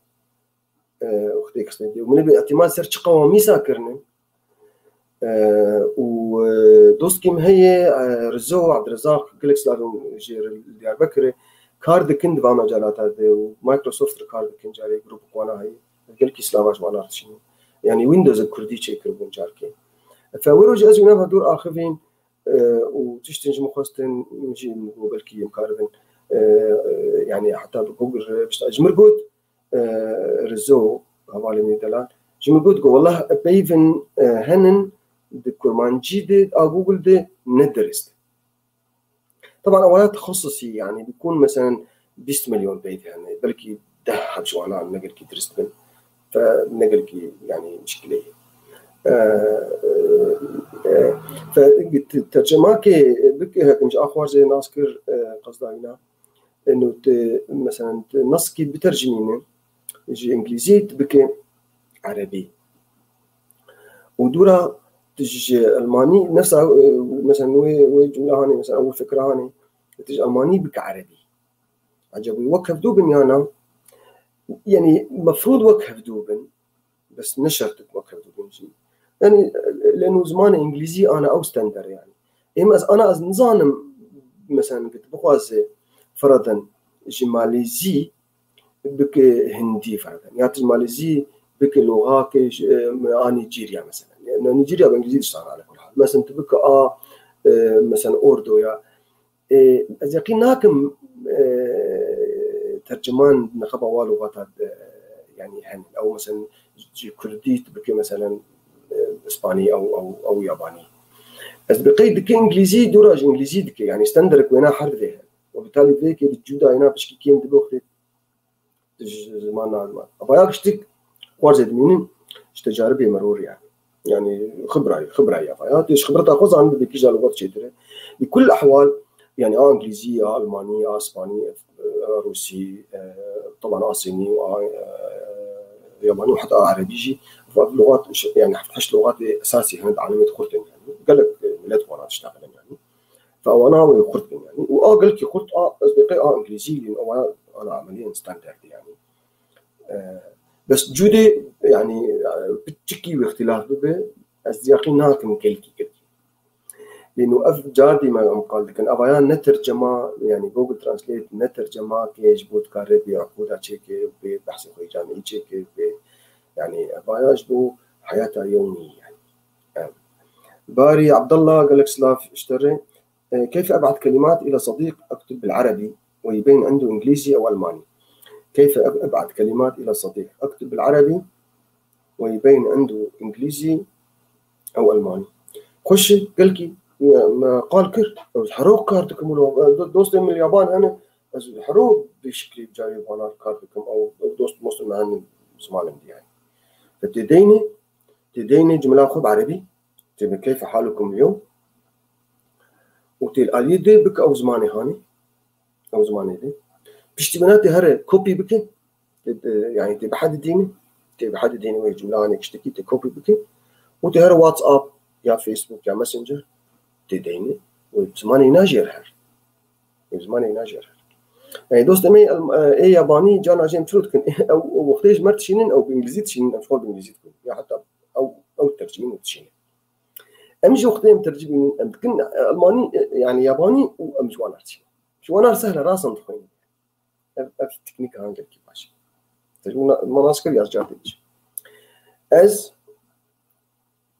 e, û xwedê xistiye dî. Û min nibê ihtimal ser çi qewamîsa kirine. E, û, e, dostkî min heye, e, Rizo Abdirizaq, gelek silavên jê re li Diyarbekirê kar dikin di van mecelata de û Microsoft re kar dikin, carê grûp wana heye. Gelkî silava ji wana re dişînin. Yani Windows kurdî çêkiribûn carkê. Fe wero jî ez wî nava dûr axivîn, e, û tiştin ji min xwestin, min jî min got belkî em karibin, e, e, yani heta bi Google re bişta. Ji min got, e, Rizo, hevalê min delal, ji min got, got, "Wallah, peyvin, e, henin di kurmancî de, a Google de ne dirist." Taban ewaya texesusî, yani bikun mesela bîst milyon peyv hene, belkî deh heb ji wana ne gelkî dirist bin. Fe ne gelkî yani mişkilê. E, e, e, fe te-, tercemake bike hekim ji axwarzê nas kir, e, qezda wîna. Eno te, mesela te naskî bitercimîne ji îngilîzî tu bike erebî. Û dûra tu ji elmanî nefsa, e, mesela wê, wê cumle hanê, mesela ew fikra hanê, tu ji elmanî bike erebî. Acaba wek hevdû bin ya na? Yani mefrûd wek hevdû bin. Bes ne şert wek hevdû bin jî. Yani, leno zimanê îngilîzî ana ew stender yani. Êm ez ana ez nizanim, mesela, ki tu bixwaze, feradan, ji malêzî bike hindî, feradan. Ya tu ji malêzî bike loxake ji, e, a Nîjerya, mesela. Yani, Nîjerya bi îngilîzî diştana, ala kul hal. Mesela tu bike a, e, mesela ordo ya. E, ez yeqîn nakim, e, terciman nexeba wa lugata, e, yani hen. Ew mesela ji kurdî tu bike mesela, e, ispanî ew, ew, ew yabanî. Ez bi qey dike îngilîzî, dûra ji îngilîzî dike. Yani stenderek wêna her divê hene. Û bi talî vê yekê bi cûdayê na pişkî kêm dibe wextê ji ziman nagman. Ava ya giştik xwarz dimînin ji tecaribê meror yani. Yani xibrayê, xibrayê ava ya. Tê ji xibreta xwe zanin dibê kîja lugat çêtir e. Bi kul ehwal, yani a îngilîzî, a almanî, a ispanî, a rûsî, e, taban a sînî û a, e, yabanî û heta a erebî jî, va lugat, yani heft heşt lugatê esasî hene di alemê de xurt in yani. Gelek, e, milet wana diştexilin yani. Fa wana wê xurt bin yani. Û a gelkî xurt a, ez bê qey a îngilîzî lîn, ewa ana emeliyen standard yani. E, bes cûdê yani, e, piçikî wê îxtilaf bibe, ez yaqîn nakim gelkî gelkî. Lêno ev cardî me em qal dikin. Eva ya ne tercema, yani Google Translate ne tercema ke ji bo dikare bê eqûda çêke, bê behsê xwe camî çêke, bê yani eva ya ji bo heyata yewmî yani. Em. Barî Abdullah, gelek silav ji te re. E, كيف أبعث كلمات إلى صديق أكتب بالعربي ويبين عنده إنجليزي أو ألماني؟ كيف أب-، أبعث كلمات إلى صديق أكتب بالعربي ويبين عنده إنجليزي أو ألماني؟ Xweş e, gelkî me, me qal kir. Ez hero kar dikim wilo. Do-, dostê min li Yaban hene. Ez hero bi şiklî bi carê vana kar dikim. Ew dost, dost me hene zimanên dî yani. Ve tê deyne, tê deyne cumla xwe bi erebî. Tê bi keyfe halukum yo. Û tê li aliyê dê bike ew zimanê hanê. Ew zimanê dê. Piştî bina tê here kopî bike. Tê, tê, yani tê bi hedî dînê. Tê bi hedî dînê wê cumla hanê kiştekî tê kopî bike. Û tê here WhatsApp ya Facebook ya Messenger tê deyne. Wê bi zimanê na jêr her. Wê bi zimanê na jêr her. Yani dostê me, e, ê yabanî cana jê em çilo dikin. Ew, ew wextê ji me dişînin, ew bi îngilîzî dişînin, em ji xwe bi îngilîzî dikin. Ya heta ew, ew tercimîn û dişînin. Em jî wextê em tercî bînin, em dikin, e, Almanî, e, yani yabanî û em ji wan re dişînin. Ji wan re sehle rasan dixwînin. Ev, ev teknîka hangelkî baş e. Te ji wan re nas kir ya ji car tê dişî. Ez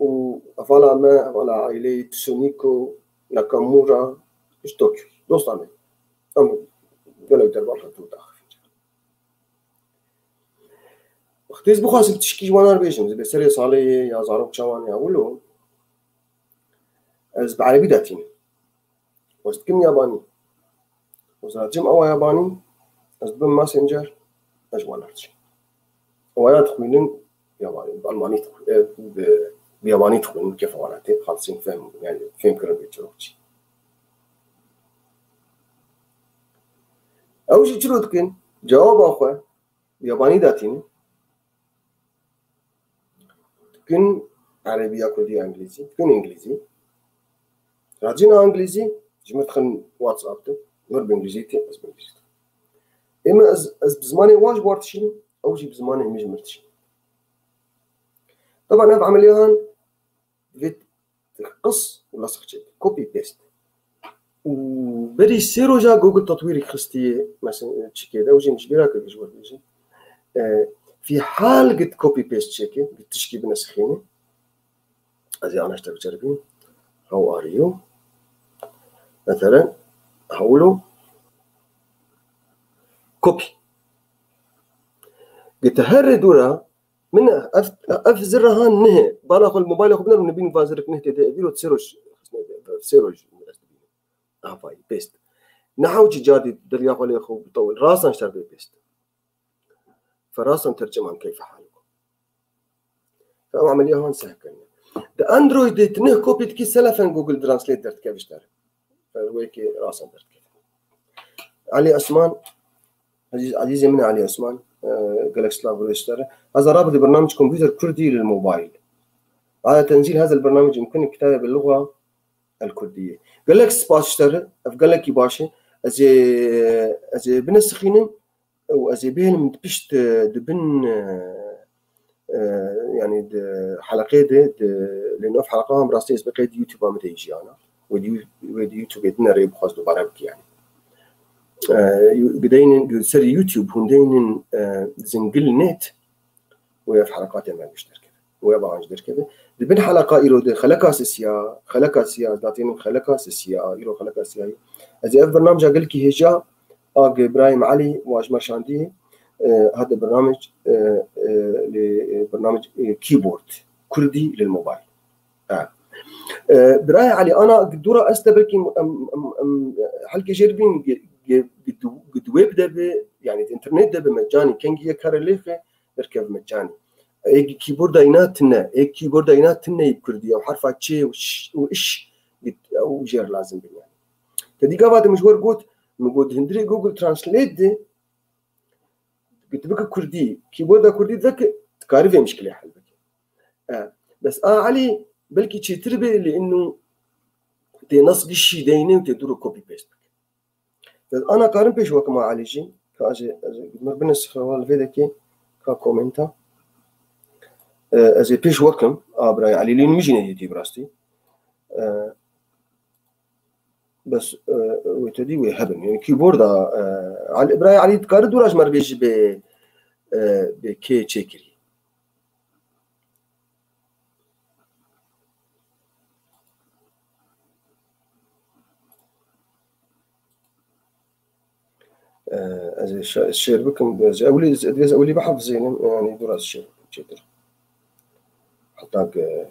û hevala me, hevala aîleyê Tsuniko Nakamura ji Tokyo. Dosta me. Em gelek derbarê tu daxivîn. Wextê ez bixwazim tişkî ji wan re bêjim, ez bê serê salê ya zarok çawan ya wilo, ez bi erebî de tînim. Ez dikim yabanî. Ez racim ewa yabanî, ez dibim Messenger, ez ji wan re diçim. Ewa ya dixwînin yabanî, bi almanî dixwî-, e, bi, bi yabanî dixwînin, kêfa wan re tê, xalsîn fehm, yani fêhm kirin bê çirok çi. Ew jî çilo dikin, cewaba xwe bi yabanî de tînin. Dikin erebî ya kurdî ya îngilîzî, dikin îngilîzî. Racîna îngilîzî, ji mir dixin WhatsApp de, mir bi îngilîzî tê, ez bi îngilîzî tê. Ême ez, ez bi zimanê wan ji wan dişînim, ew jî bi zimanê min ji mir dişînin. Taban ev emeliyan divê qis û lesix çêke. Copy paste. Û berî sê roja Google tetwîrek xistiye, mesela çikê de, ew jî min ji bîra kir ji we bêjim. E, fî hal git copy paste çêke, git tişkî binesixîne. Ez ê ana ji te biceribînim. How are you? Mesela, hewlo. Copy. Gite herê dûra, min ev, ev zirra han nihe. Bala xwe li mobayla xwe binerim, nibîn va zirik nih tê de, vîro sê roj, sê roj ez dibînim. Avayî, pêst. Ne hewcî cadî derya xwe lê xwe bitewil. Rasan ji te re bê pêst. Ferasan terciman keyfe halukum. Ew emeliya han seh kirine. Di Androidê tu nih kopî dikî selefen Google Translate derdikeve ji te re. Wê yekê rasan derdikeve. Ali Osman, Aziz, Azîzê min Ali Osman, e, gelek silav û rêz ji te re. Heza rabit برنامج كمبيوتر كردي للموبايل. بعد تنزيل هذا البرنامج يمكنك كتابة باللغة الكردية. Gelek spas ji te re, ev gelekî baş e. Ez ê, ez ê binesixînim. Û ez ê bihêlim di pişt, e, di bin, e, e, yani di heleqê de, di, lê nav heleqa hem rastî ez bi qeyd YouTube-a min de jiyana. Wê di, wê di YouTube-ê din rê bixwaz dubare bikî yani. E, yu-, gideynin, gu-, ser YouTube hûn deynin, e, zingil net û ev heleqatê me gişter kir. Wê bahan ji derkeve. Di bin heleqa îro de xeleka sisiya, xeleka siya, ez datînim xeleka sisiya, îro xeleka siyayî. Ez ê ev bernamca gelkî hêja, a ge Ibrahim Elî wa ji me şandî, e, hate bernamec, e, e, lê, e, bernamec, e, keyboard, Kurdî lil mobile. Ha. E, Birayê Elî, ana dora ez te belkî em, em, em, helkê jêr bîn, gi, gi, gi du-, gi duwê bide bi, yani di internet de bi mecanî, kengî yek here lêxe, derkev mecanî. Ê keyboarda îna tune, ê keyboarda îna tune bi Kurdî, ew herfa çê û ş-, û iş, ew jêr lazim bin yani. Te dî gava de min ji we got, min got, hundirê Google Translate de, got, bike Kurdî, keyboarda Kurdî veke, dikarî vê mişkilê hel bike. E, bes a Elî belkî çêtir be, lê inû tê nas gişî deyne û tê dû re copy paste bike. Ez ana karim pêş wekim a Elî jî, ka ez ê, ez ê, mir bine sifre wa li vê dekê, ka komenta. E, ez ê pêş wekim, a birayê Elî, lê min jî nedîtî bi rastî. E, bes, e, wê te dî wê hebin. Yani keyboarda, e, Elî, birayê Elî dikare dûra ji me re bêjî bê, e, bê kê çêkirî. Ee, ez ê şa-, şêr bikim, ez ewlî, ez, ez ewlî bihefizînim, yani dur ez şêr bikim çêtir. Heta ke,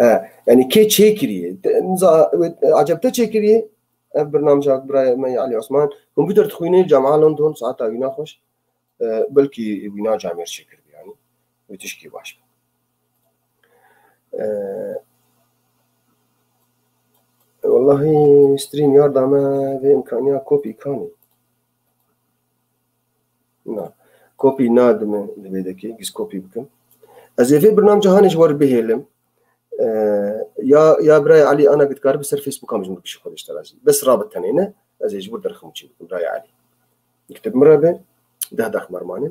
e, yani kê çêkiriye? Te, niza, evet, e, aceb te çêkiriye? Ev bernamca birayê me Elî Osman, kompûter dixwîne li Camia London, saeta wî naxweş. E, belkî wîna camêr çêkiribî, yani. Wê tişkî baş be. E, wellahî StreamYard me vê imkaniya kopî kanî. Na. Kopî nadime li vê dekê, giz kopî bikim. Ez ê vê bernamca hanê ji we re bihêlim. E, ya, ya birayê Elî ana gitkar bi ser Facebooka min ji min bişî xwe dişte razî. Bes rabe tenê ne, ez ê ji wir derxim çî bikim, birayê Elî. Kitib min re be, deh daxmer mane.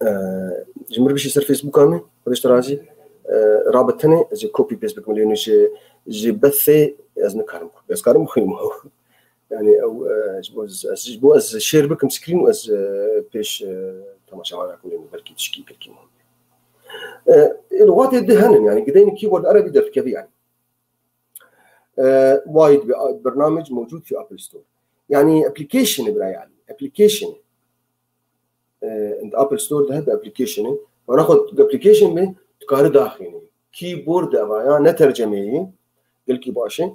E, ji mir bişî ser Facebooka min, Xwedê ji te razî, e, rabe tenê, ez ê copy paste bikim, lê ji, ji bethê ez nikarim. Ez karim bixwînim. Yani ew, e, ji bo ez, ez, ji bo ez şêr bikim screen û ez, e, pêş, e, temaşevanan bikim, lê belkî tişkî, belkî muhim. E, lixwatê di henin, yani gideyni keyboard erebî derdikevî yani. E, wayid bi, bernamec mewcud fi Apple Store. Yani application bira yani. Application. E, in Apple Store de hebe application. Mana xwe application be, dikare daxîne. Keyboard de ava ya, ne tercemeyê. Gelkî baş e.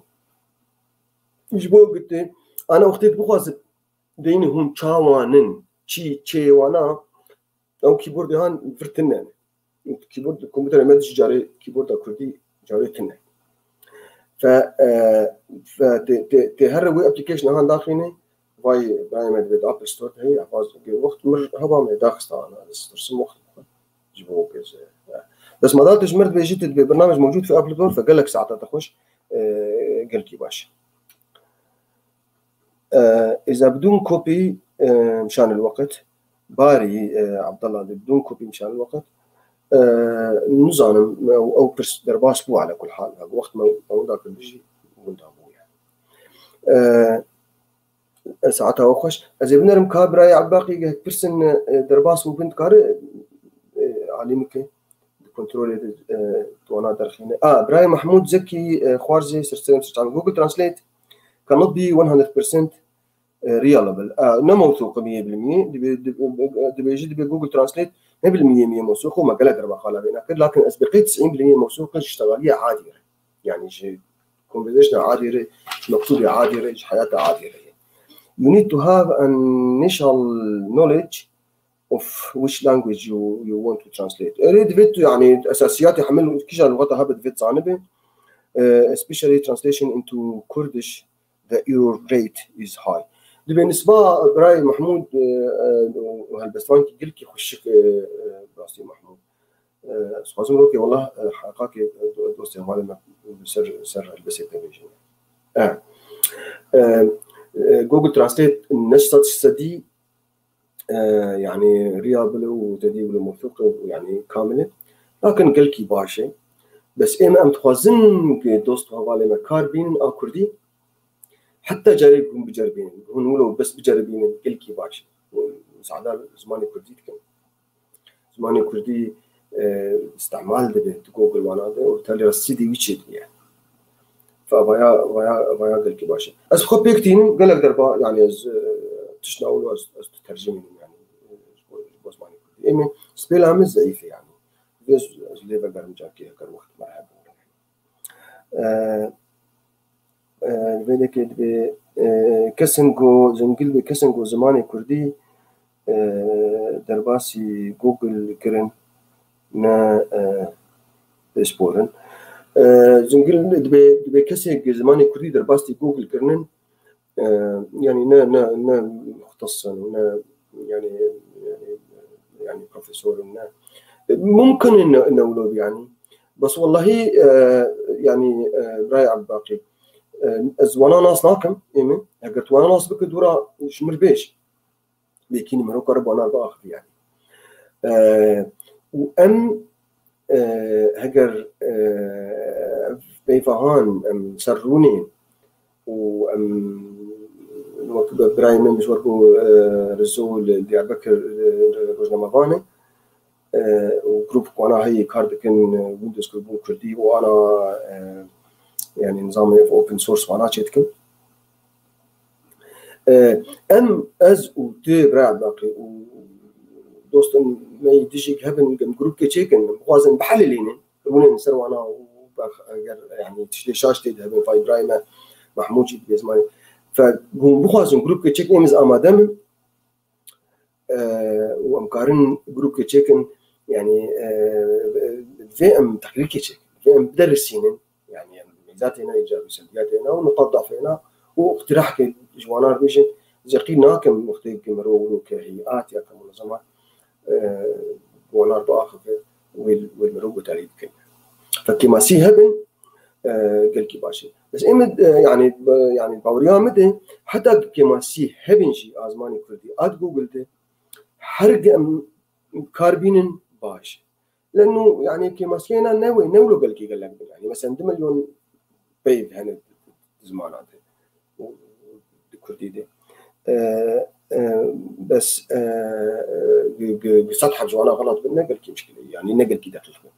Ji bo gotê, ana wextê bixwaze deyni hûn çawanin, çi çê wana, ew keyboardê han vir tune ne. Keyboard, kompûterê me de jî carê keyboarda kurdî carê tune. Fe, e, fe tê, tê, tê here wê application han daxîne, vay birayê me divê di Apple Store de heye, hevaz, wext mir heba me daxista ana, ez tirsim wext bixwe. Ji bo ke ez, e, bes madal tu ji mir dibêjî, tu dibê bernamec mewcud fi Apple Store, fe gelek saeta te xweş, e, gelkî baş. E, إذا بدون copy, e, مشان الوقت. Barî, e, Abdallah, de بدون copy مشان الوقت. E, nizanim, ew, ew pirs derbas bû ala kul hal. Wext me ew da kir bijî, winda bû yani. E, saeta we xweş. Ez ê binerim ka birayê Ebaqî gehek pirsin, e, derbas bû bin dikare, e, alî min ke. Di kontrolê de, e, di wana derxîne. A, birayê Mahmûd Zekî, e, Xwarzê, serserê serçavê Google Translate cannot be one hundred percent, e, reliable. A, ne mewthûq e miyê bil miyê, dibê, dibê, dibêjî dibê Google Translate ne bil miyê miyê mewthûq û me gelek derbaxala vê nekir. Lakin ez bi qeyd tisîn bil miyê mewthûq e ji ştegaliya adî re. Yani ji conversation adî re, ji mektûbê adî re, ji heyata adî re. You need to have an initial knowledge of which language you, you want to translate. Erê divêt tu, yani, esasiyatê hemil kîja lugata hebe divêt zanibe, e, especially translation into Kurdish, the error rate is high. Dibê nisba birayê Mahmûd, e, e, û helbestvankî gelkî xweşik, e, e, rastî Mahmûd. E, ez xwazim rokê, wallah, e, heqakê, e, dostê hevalê me ser, ser helbestê te bêjin. E, e, e, Google Translate ne sed sedî e, yani riya bile û tedî bile mewfîq û yani kamil e. Lakin gelkî baş e. Bes ê me em dixwazin ku dost û hevalê me kar bînin a kurdî, heta carê hûn biceribînin. Hûn wilo bes biceribînin, gelkî baş e. Hûn zada zimanê kurdî dikin. Zimanê kurdî, e, îstîmal dibe di Google wana de û telê rastî dê wî çêdibe yani. Fa vaya, vaya, vaya gelkî baş e. Ez xwe pêk tînim, gelek derba, yani ez, e, tişt nawilo ez, ez tercîh minim yani, e, ji bo, ji bo zimanê kurdî. Êmê spêla min zeîf e yani. Vê ez, ez lê vegerim carkê heger wext me hebû. E, e, vê dekê dibê, e, kesên ku zengil be, kesên ku zimanê kurdî, e, derbasî Google kirin, ne, e, pisporin. E, zengil dibê, dibê kesê ku zimanê kurdî derbasî Google kirinin, e, yani ne, ne, ne muxtes in, ne, yani, yani, yani profesor in, ne. E, mumkin in ne, ne wilo yani. Bes wellahî, e, yani, e, birayê Ebdibaqî, e, ez wana nas nakim, êmê. Eger tu wana nas bike, dûra ji mir bêj. Wekî nimero kare banar biaxivî yani. E, û em, e, heger, e, peyva han em ser rûnê û em wek bi-, birayê min ji wer ku, e, Rizo li Diyarbekir, e, rojnamevan e, e, û grûp ku ana heyî kar dikin, e, Windows grûp bûn kurdî û ana, e, yani nizamê ev open source wana çêdikin. E, em, ez û tu, bira Ebdaqî û dostên me yî dijîk hebin, em grûpkê çêkin, bixwazin bihelilînin, rûnên ser wana û bex-, eger, yani, tiştê şaş tê de hebin, vay birayê me Mahmûd jî dibê zimanê. Fe, hûn bixwazin grûpkê çêkin, em ez amade min. E, û em karin grûpkê çêkin, yani, e, vê em tehlîlkê çêkin, vê em biderisînin, yani, em meyzatê ne, îcabî selbiyatê ne û nuqat dafê ne û iqtirahkê ji wana re bêjin, zeqî nakim wextê ku mero wilo ke heyat ya ke munezema, e, wana re biaxive, wê, wê mero guhdarî bikin. Fe kêmasî hebin, e, gelkî baş e. Bes ê min, e, yani, e, yani baweriya min de heta kêmasî hebin jî a zimanê kurdî a di Google de her ge em kar bînin baş. Leno yani kêmasiyê ne, ne wê, ne wilo gelkî gelek bin. Yani mesela du milyon peyv hene di zimana de. Û di kurdî de. E, e, bes, e, e, bi, bi, bi sed heb ji wana xelat bin, ne gelkî muşkil e. Yani ne gelkî deqîq bin.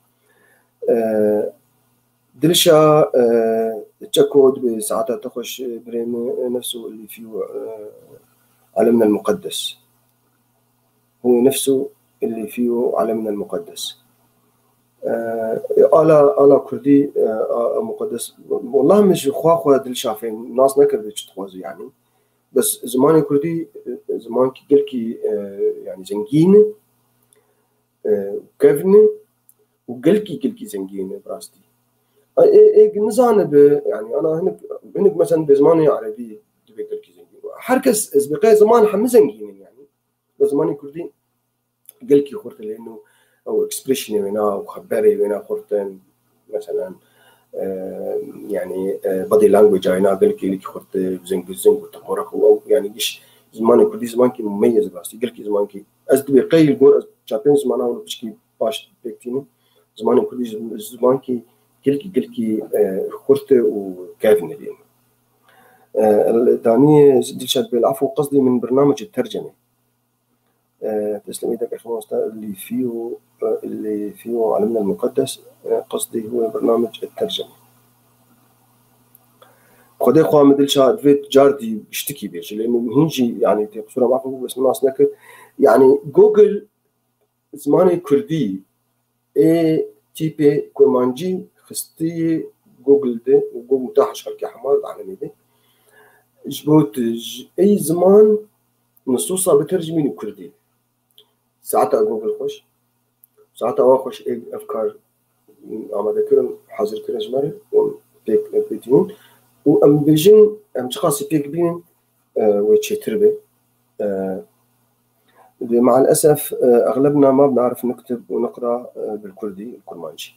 E, Dilşa, e, çeko dibê saeta te xweş, e, birê min, e, nefsu illî fî û, e, alemna muqeddes. Hu nefsu illî fî û alemna muqeddes. E, ala, ala kurdî, e, a, a muqeddes. Wallah min ji xwe, xwe Dilşa fêm nas nekirdi çi dixwaze yani. Bes zimanê kurdî, e, zimankî gelkî, e, yani zengîn e, e, kevn e û gelkî, gelkî zengîn e bi rastî. Ê, ê, ê nizanibe, yani, ana hinek, hinek mesela bi zimanê erebî dibe gelkî zengîn. Her kes, ez bi qey ziman hemî zengîn in, yani. Bi zimanê kurdî gelkî xurt e lê nû ew expressionê wêna û xeberê wêna xurt in. Mesela, e, yani, e, body language ayna gelkî, gelkî xurt e, zeng, zeng û teqoraq û ew, yani, giş zimanê kurdî zimankî mumeyyiz rastî, gelkî zimankî, ez dibê qey li gor ez çar pênc zimana hûn piçkî baş pêk tînim. Zimanê kurdî zim-, zimankî gelkî, gelkî, e, xurt e û kevn e lê. E, Daniyê Dilşad Bêl, afo qesdî min bernamecê tercemê. E, teslimî deke mamoste, اللي فيه، e, اللي فيه علمنا المقدس، e, قصدي هو برنامج الترجمة. Xwedê xwe min Dilşad vê car dî ştikî bêje. Lê min hîn jî, yani, tê qisûra me bes nas nekir. Yani, Google zimanê kurdî ê tîpê kurmancî xistiyê Google de û Google dahiş xelkê hema di alemê de. Ji bo tu ji ey ziman nususa bitercimînî kurdî. Saeta Google xweş. Saeta wan xweş ê ev kar amade kirin, hazir kirin ji me re û pêk, pêk tînin. Û em bêjin, em çiqasî pêk bînin, e, wê çêtir be. E, Maalesef, e, اغلبنا ما بنعرف نكتب ونقرا، e, بالكردي، الكرمانجي.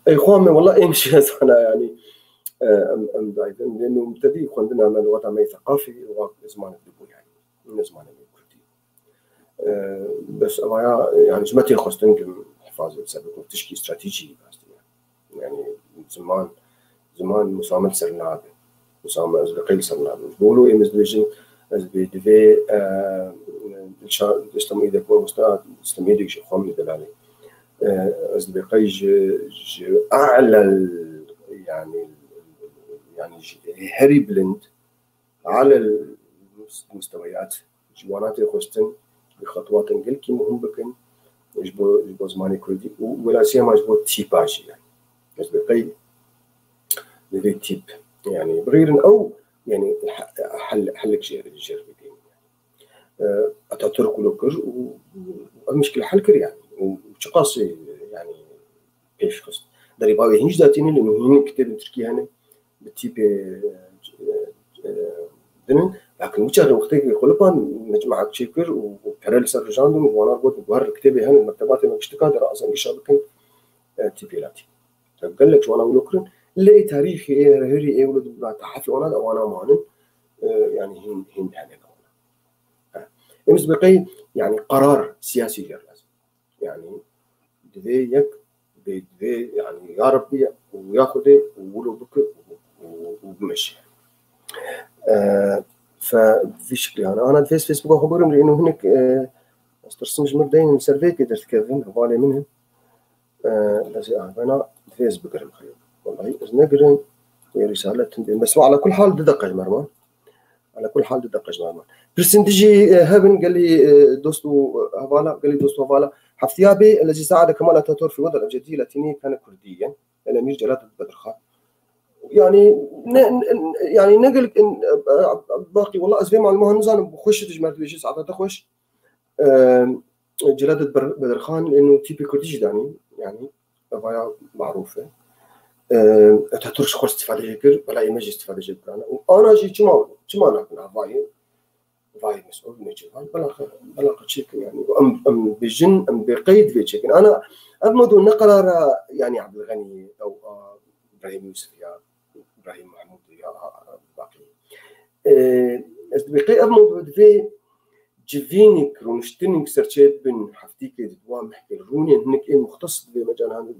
Ey xwa me, wela êm jî ez ana, yani, e, em, em dayvin, lêno tevî xwendina me, luxata me yê seqafî, luxat zimanek dibû, yani. Ne zimanê me kurdî. E, bes evaya, yani, ji me tê xwestin ku em hifazê ser bikin, tişkî stratejî, rastî, yani. Yani, ziman, ziman musamet ser nabe. Musamet ez bi qeyl ser nabe. Ji bo wilo êm ez dibêjim, ez dibê divê, e, Dilşa-, Dilşad Îdek, mamosta Dilşad Îdek jî xwe min delalê. e, ez dibê qey ji, ji a'lel, yani, yani ji herî bilind, a'lel musteweyat, ji wana tê xwestin, bi xetwatên gelkî muhim bikin, ji bo, ji bo zimanê kurdî û welasiya me ji bo tîpa jî, yani. Ez dibê qey li vê tîp, yani, bixêrin ew, yani, he-, hel-, helik jê, jê re bidin. E, Atatürk wilo kir û ev mişkil hel kir, yani. Û çiqas, yani, pêş xist. Derî bavê hîn jî datînin, lê hîn kitêbên tirkî hene, bi tîpê, e, e, din in. Lakin wî çaxê wextê xwe li pan mecmuak çêkir û, û pere li ser rijandin û wana got, guher li kitêbê hene, mektebatê me giştika dera azengişa bikin, e, tîpê latî. Gelek ji wana wilo kirin. Lê ê tarîxê, ê herî, ê wilo di tehefê wana de wana manin. E, yani hîn, hîn hene wana. Em ji qey, yani, qerar siyasî jê lazim. Yani, divê yek, divê, divê, yani, ya Rabbî û ya Xwedê û wilo bike û, û, û bimeşe. E, fe, vî şiklî hane. Ana divê ez Facebooka xwe bigirim, rê ino hinek, e, ez tirsim ji min deynin ser vê yekê derdikevin, hevalê min in. E, ez ê avena divê ez bigirim xeyo. Wellahî ez negirim, ê risale tundê. Bes ala kul hal du deqe ji me re man. Ala kul hal du deqe ji me re man. Pirsên dijî, e, hebin gelî, e, dost û, e, hevala, gelî dost û hevala. Heftiya bê, lezî saade Kemal Atatürk fi wada cedî latînî kane kurdî ye. Ele Mîr Celat Bedirxan. Yani ne, ne, yani ne gelek in, e, e, baqî, wala ez vê maluma nizanim, xweş dij merdivê jî saate de xweş. E, Celadet Ber-, Bedirxan, eno tîpê kurdî jî danî, yani, evaya marûf e. E, Atatürk ji xwe îstîfade jê kir, belayê me jî îstîfade jê kirane. Û ana jî çima, çima nakin avayê? Vayê mesûl neçe van, belaxe, belaxe çêkin, yani. Em, em bêjin, em bê qeyd vê çêkin. Ana, ev mewdu ne qerara, yani, Abdülgani, ew, a, İbrahim Yusuf ya, İbrahim Mahmud ya, a, a, baqî. E, ez dibê qey ev mewdu divê civînik, rûniştinik serçe bin heftîkê di dua mehkê rûnên hinek ê muxtes divê me can han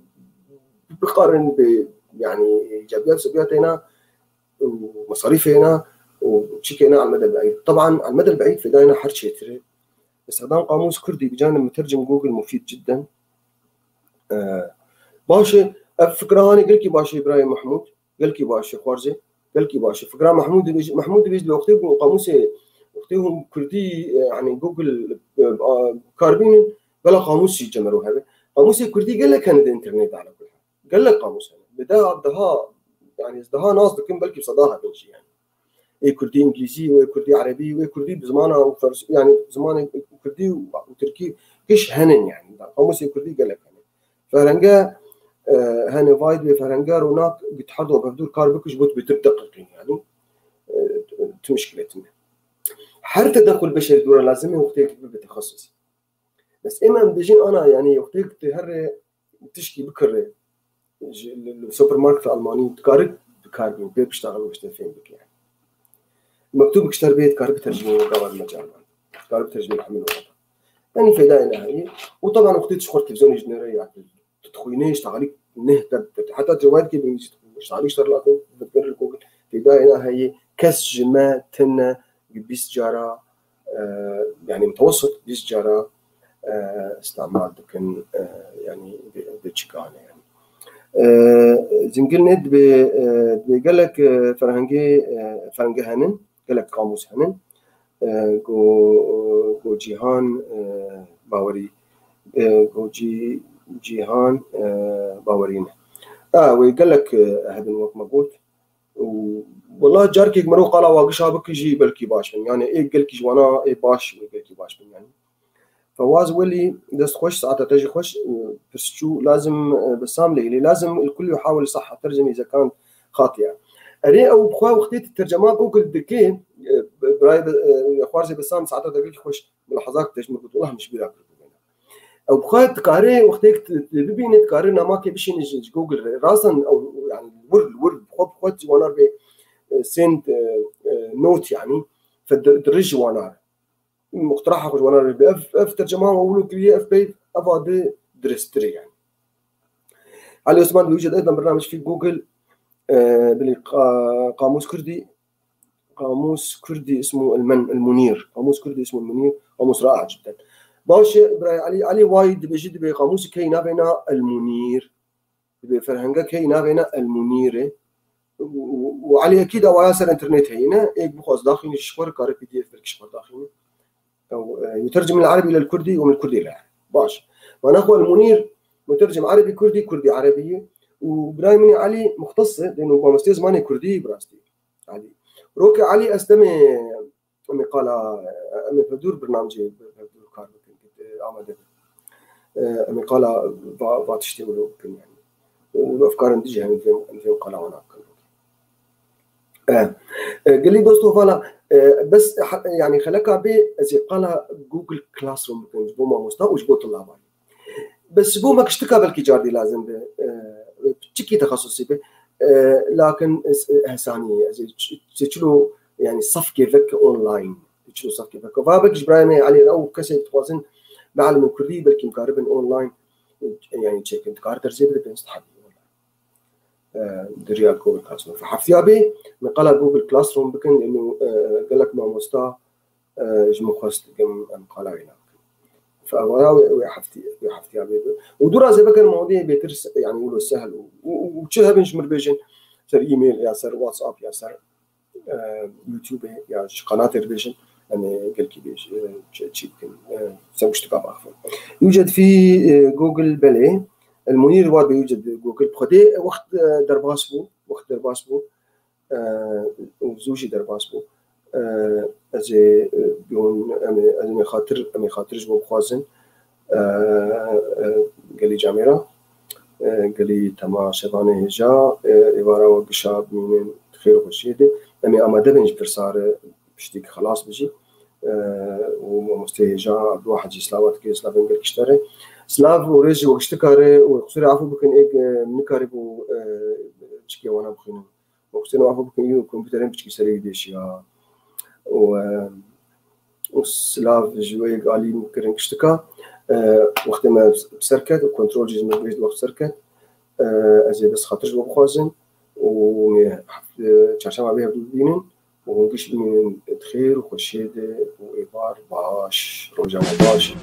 bikarin bi, yani, icabiyat sebiyatê na û mesarîfê na û çikê na elmedel beîd. Teban elmedel beîd fêdayê na her çêtir e. Estixdam qamûs kurdî bi canê mutercim Google mufîd cidden. E, baş e, ev fikra hanê gelkî baş e, Îbrahîm Mehmûd. Gelkî baş e, Xwarzê. Gelkî baş e. Fikra Mehmûd dibêjî, Mehmûd dibêjî, wextê ku qamûsê, wextê hûn kurdî, e, yani Google, e, a, kar bînin, bela qamûs jî cemero hebe. Qamûsê kurdî gelek hene di înternetê de, ala kul hal. Gelek qamûs hene. Bi deha, deha, yani ez deha nas dikim, belkî bi seda hebin jî yani. Ê kurdî îngilîzî, ê kurdî erebî, ê kurdî bi zimana û fers-, yani zimanê kurdî û, û tirkî giş henin yani. Qamûsê kurdî gelek hene. Ferhenge, e, hene vay dibê ferhenge ronak git herdo bevdûr kar bikiş bot bi tirk deqiqîn yani. E, tu mişkile tune. Her tedexul beşerî dûra lazim e wextê bibe texesus. Bes ême em bêjin ana, yani, wextê tu herê tişkî bikirê, ji, li, li supermarketa Almanî dikare bikar bîn, pê biştaxil û işte fêm bike, yani. Mektûb bikişter bê, dikare bitercimê gava me carban. Dikare bitercimê hemî wexta. Yani, feyda ne heye. Û taban wextê tu ji xwe televîzyonê ji nêre ya tu dixwînê, ji taxlîk neh te, heta cewayê dikê bimîzî dixwînê. Ji taxlîk ji te re lazim, dikir li Google. Feyda ne heye. Kes ji me tune bi bîst cara e, yani mutawessit bîst cara, e, îstemal dikin, e, yani vê, vê çikane yani. E, Zingil ne dibê, e, dibê gelek, e, ferhengê, e, ferhengê henin, gelek qamûs henin. E, go, go cîhan, e, bawerî, e, go cî-, cîhan, e, bawerî ne. A, wê gelek, e, hebin wek me got. Û wela carkek mero qala wa gişa bikî jî belkî baş bin. Yani ê gelkî ji wana ê baş, ê gelkî baş bin yani. Fewaz Welî, dest xweş, saeta te jî xweş. Pirsçû, lazim, e, Besam Leylî, lazim الكل يحاول صح ترجمة إذا كان خاطئة. Erê, ew bi xwe wextê tu tercema Google dikê, e, birayê, e, Xwarzê Besam, saeta te gelkî xweş. Mulahazak te ji min got, wela min ji bîra kir bû. Ew bi xwe dikare wextê tu, tu bibîne, dikare namakê bişîne ji, ji Google re. Rasan ew, yani, wir, wir, bi xwe, bi xwe ji wana re bê, e, send, e, e, note, yani, fe di, dirij ji wana re. Muqteraha xwe ji wana re bê. Ev, ev tercema wan wilo kiriye, ev pey, eva di diristire, yani. Ali Osman bi wî jî de, ben برنامج في Google, e, bilî qa-, قاموس كردي، قاموس كردي اسمه المن-، المنير. قاموس كردي اسمه المنير، قاموس رائع جدًا. Baş e, birayê Elî, Elî wayî dibêjî, dibê qamûsî key navêna El Munîr. Dibê ferhenga key navêna El Munîr e. Û, û, û Elî ekîd awaya ser înternet heyî ne, êk bixwaz daxînî ji xwe re kare P D F belkî ji xwe daxînî. Ew, e, yutercim min Erebî lil Kurdî û min Kurdî lil Erebî. Baş. Mana xwe El Munîr, mutercim Erebî Kurdî, Kurdî Erebî ye. Û birayê min Elî muxtes e, dêno mamostê zimanê Kurdî bi rastî. Elî. Roke Elî ez demê, em ê qala, em ê pevdûr birnamcê, pevdûr kar bikin, e, amade bin. E, em ê qala va, va tiştê wilo bikin yani. Û wilo efkarin dijî hem vê, hem vê qala wana bikin. E, e, gelî dosto vala, e, bes, ha, yani xeleka bê ez ê qala Google Classroom bikin ji bo mamosta û ji bo tilaban. Bes ji bo me kiştika belkî cardî lazim be. E, çikî texesusî be. E, lakin ez, e, ehsanî ye. Ez ê ç-, çilo, yani safkê veke online. Çilo safkê veke. Va belkî ji birayê me Elî re û kesê dixwazin bielimin Kurdî belkî em karibin online, e, yani çêkin. Dikare dersê bide pênc sed hebî. E, di riya Google Classroom. Heftiya bê, me qala Google Classroom bikin, lêno, e, gelek mamosta, e, ji min xwest dikim em qala wê nakin. Fewara wê, wê heftî, wê heftiya bê bi. Û dûra zêbeker mawdê bêtir se-, yani wilo sehl û, û, û, û çi hebin ji min bêjin, ser e-mail ya ser WhatsApp ya ser, e, YouTube ya ji qanatê bêjin, em ê gelkî bêj, e, çi, çi bikin, e, ser tiştika baxfin. Yûced fî, e, Google belê, El Munîr wa be yûced Google. Xwedê wext, e, derbas bû, wext derbas bû. E, û zû jî derbas bû. E, ez ê, e, bîhon, em ê, em ê xatir, em ê xatir ji bo bixwazin. E, e, gelî camêra, e, gelî temaşevanê hêja, e, êvara we gişa bimînin di xêr û xweşiyê de. Em ê amade bin ji pirsa re piştî ku xelas bijî. E, û mamostê hêja Abdullah Hecî slava dike, slavên gelkî ji te re. Slav û rêz ji we giştika re û qisûrê afû bikin, êk, e, nikarîbû, e, çikê wana bixwînim. Wextê ne afû bikin, îro kompûterên piçkî serê wî dêşiya. Û, e, û silav ji wê yek alî min kirin kiştika. E, wextê me bi ser ket û kontrol jî ji min bêjt wext ser ket. E, ez ê bes xatir ji we bixwazim û me heft-, e, çarşema bê hevdû bibînin û hûn giş bimînin di xêr û xweşiyê de û êvar baş, roja we baş.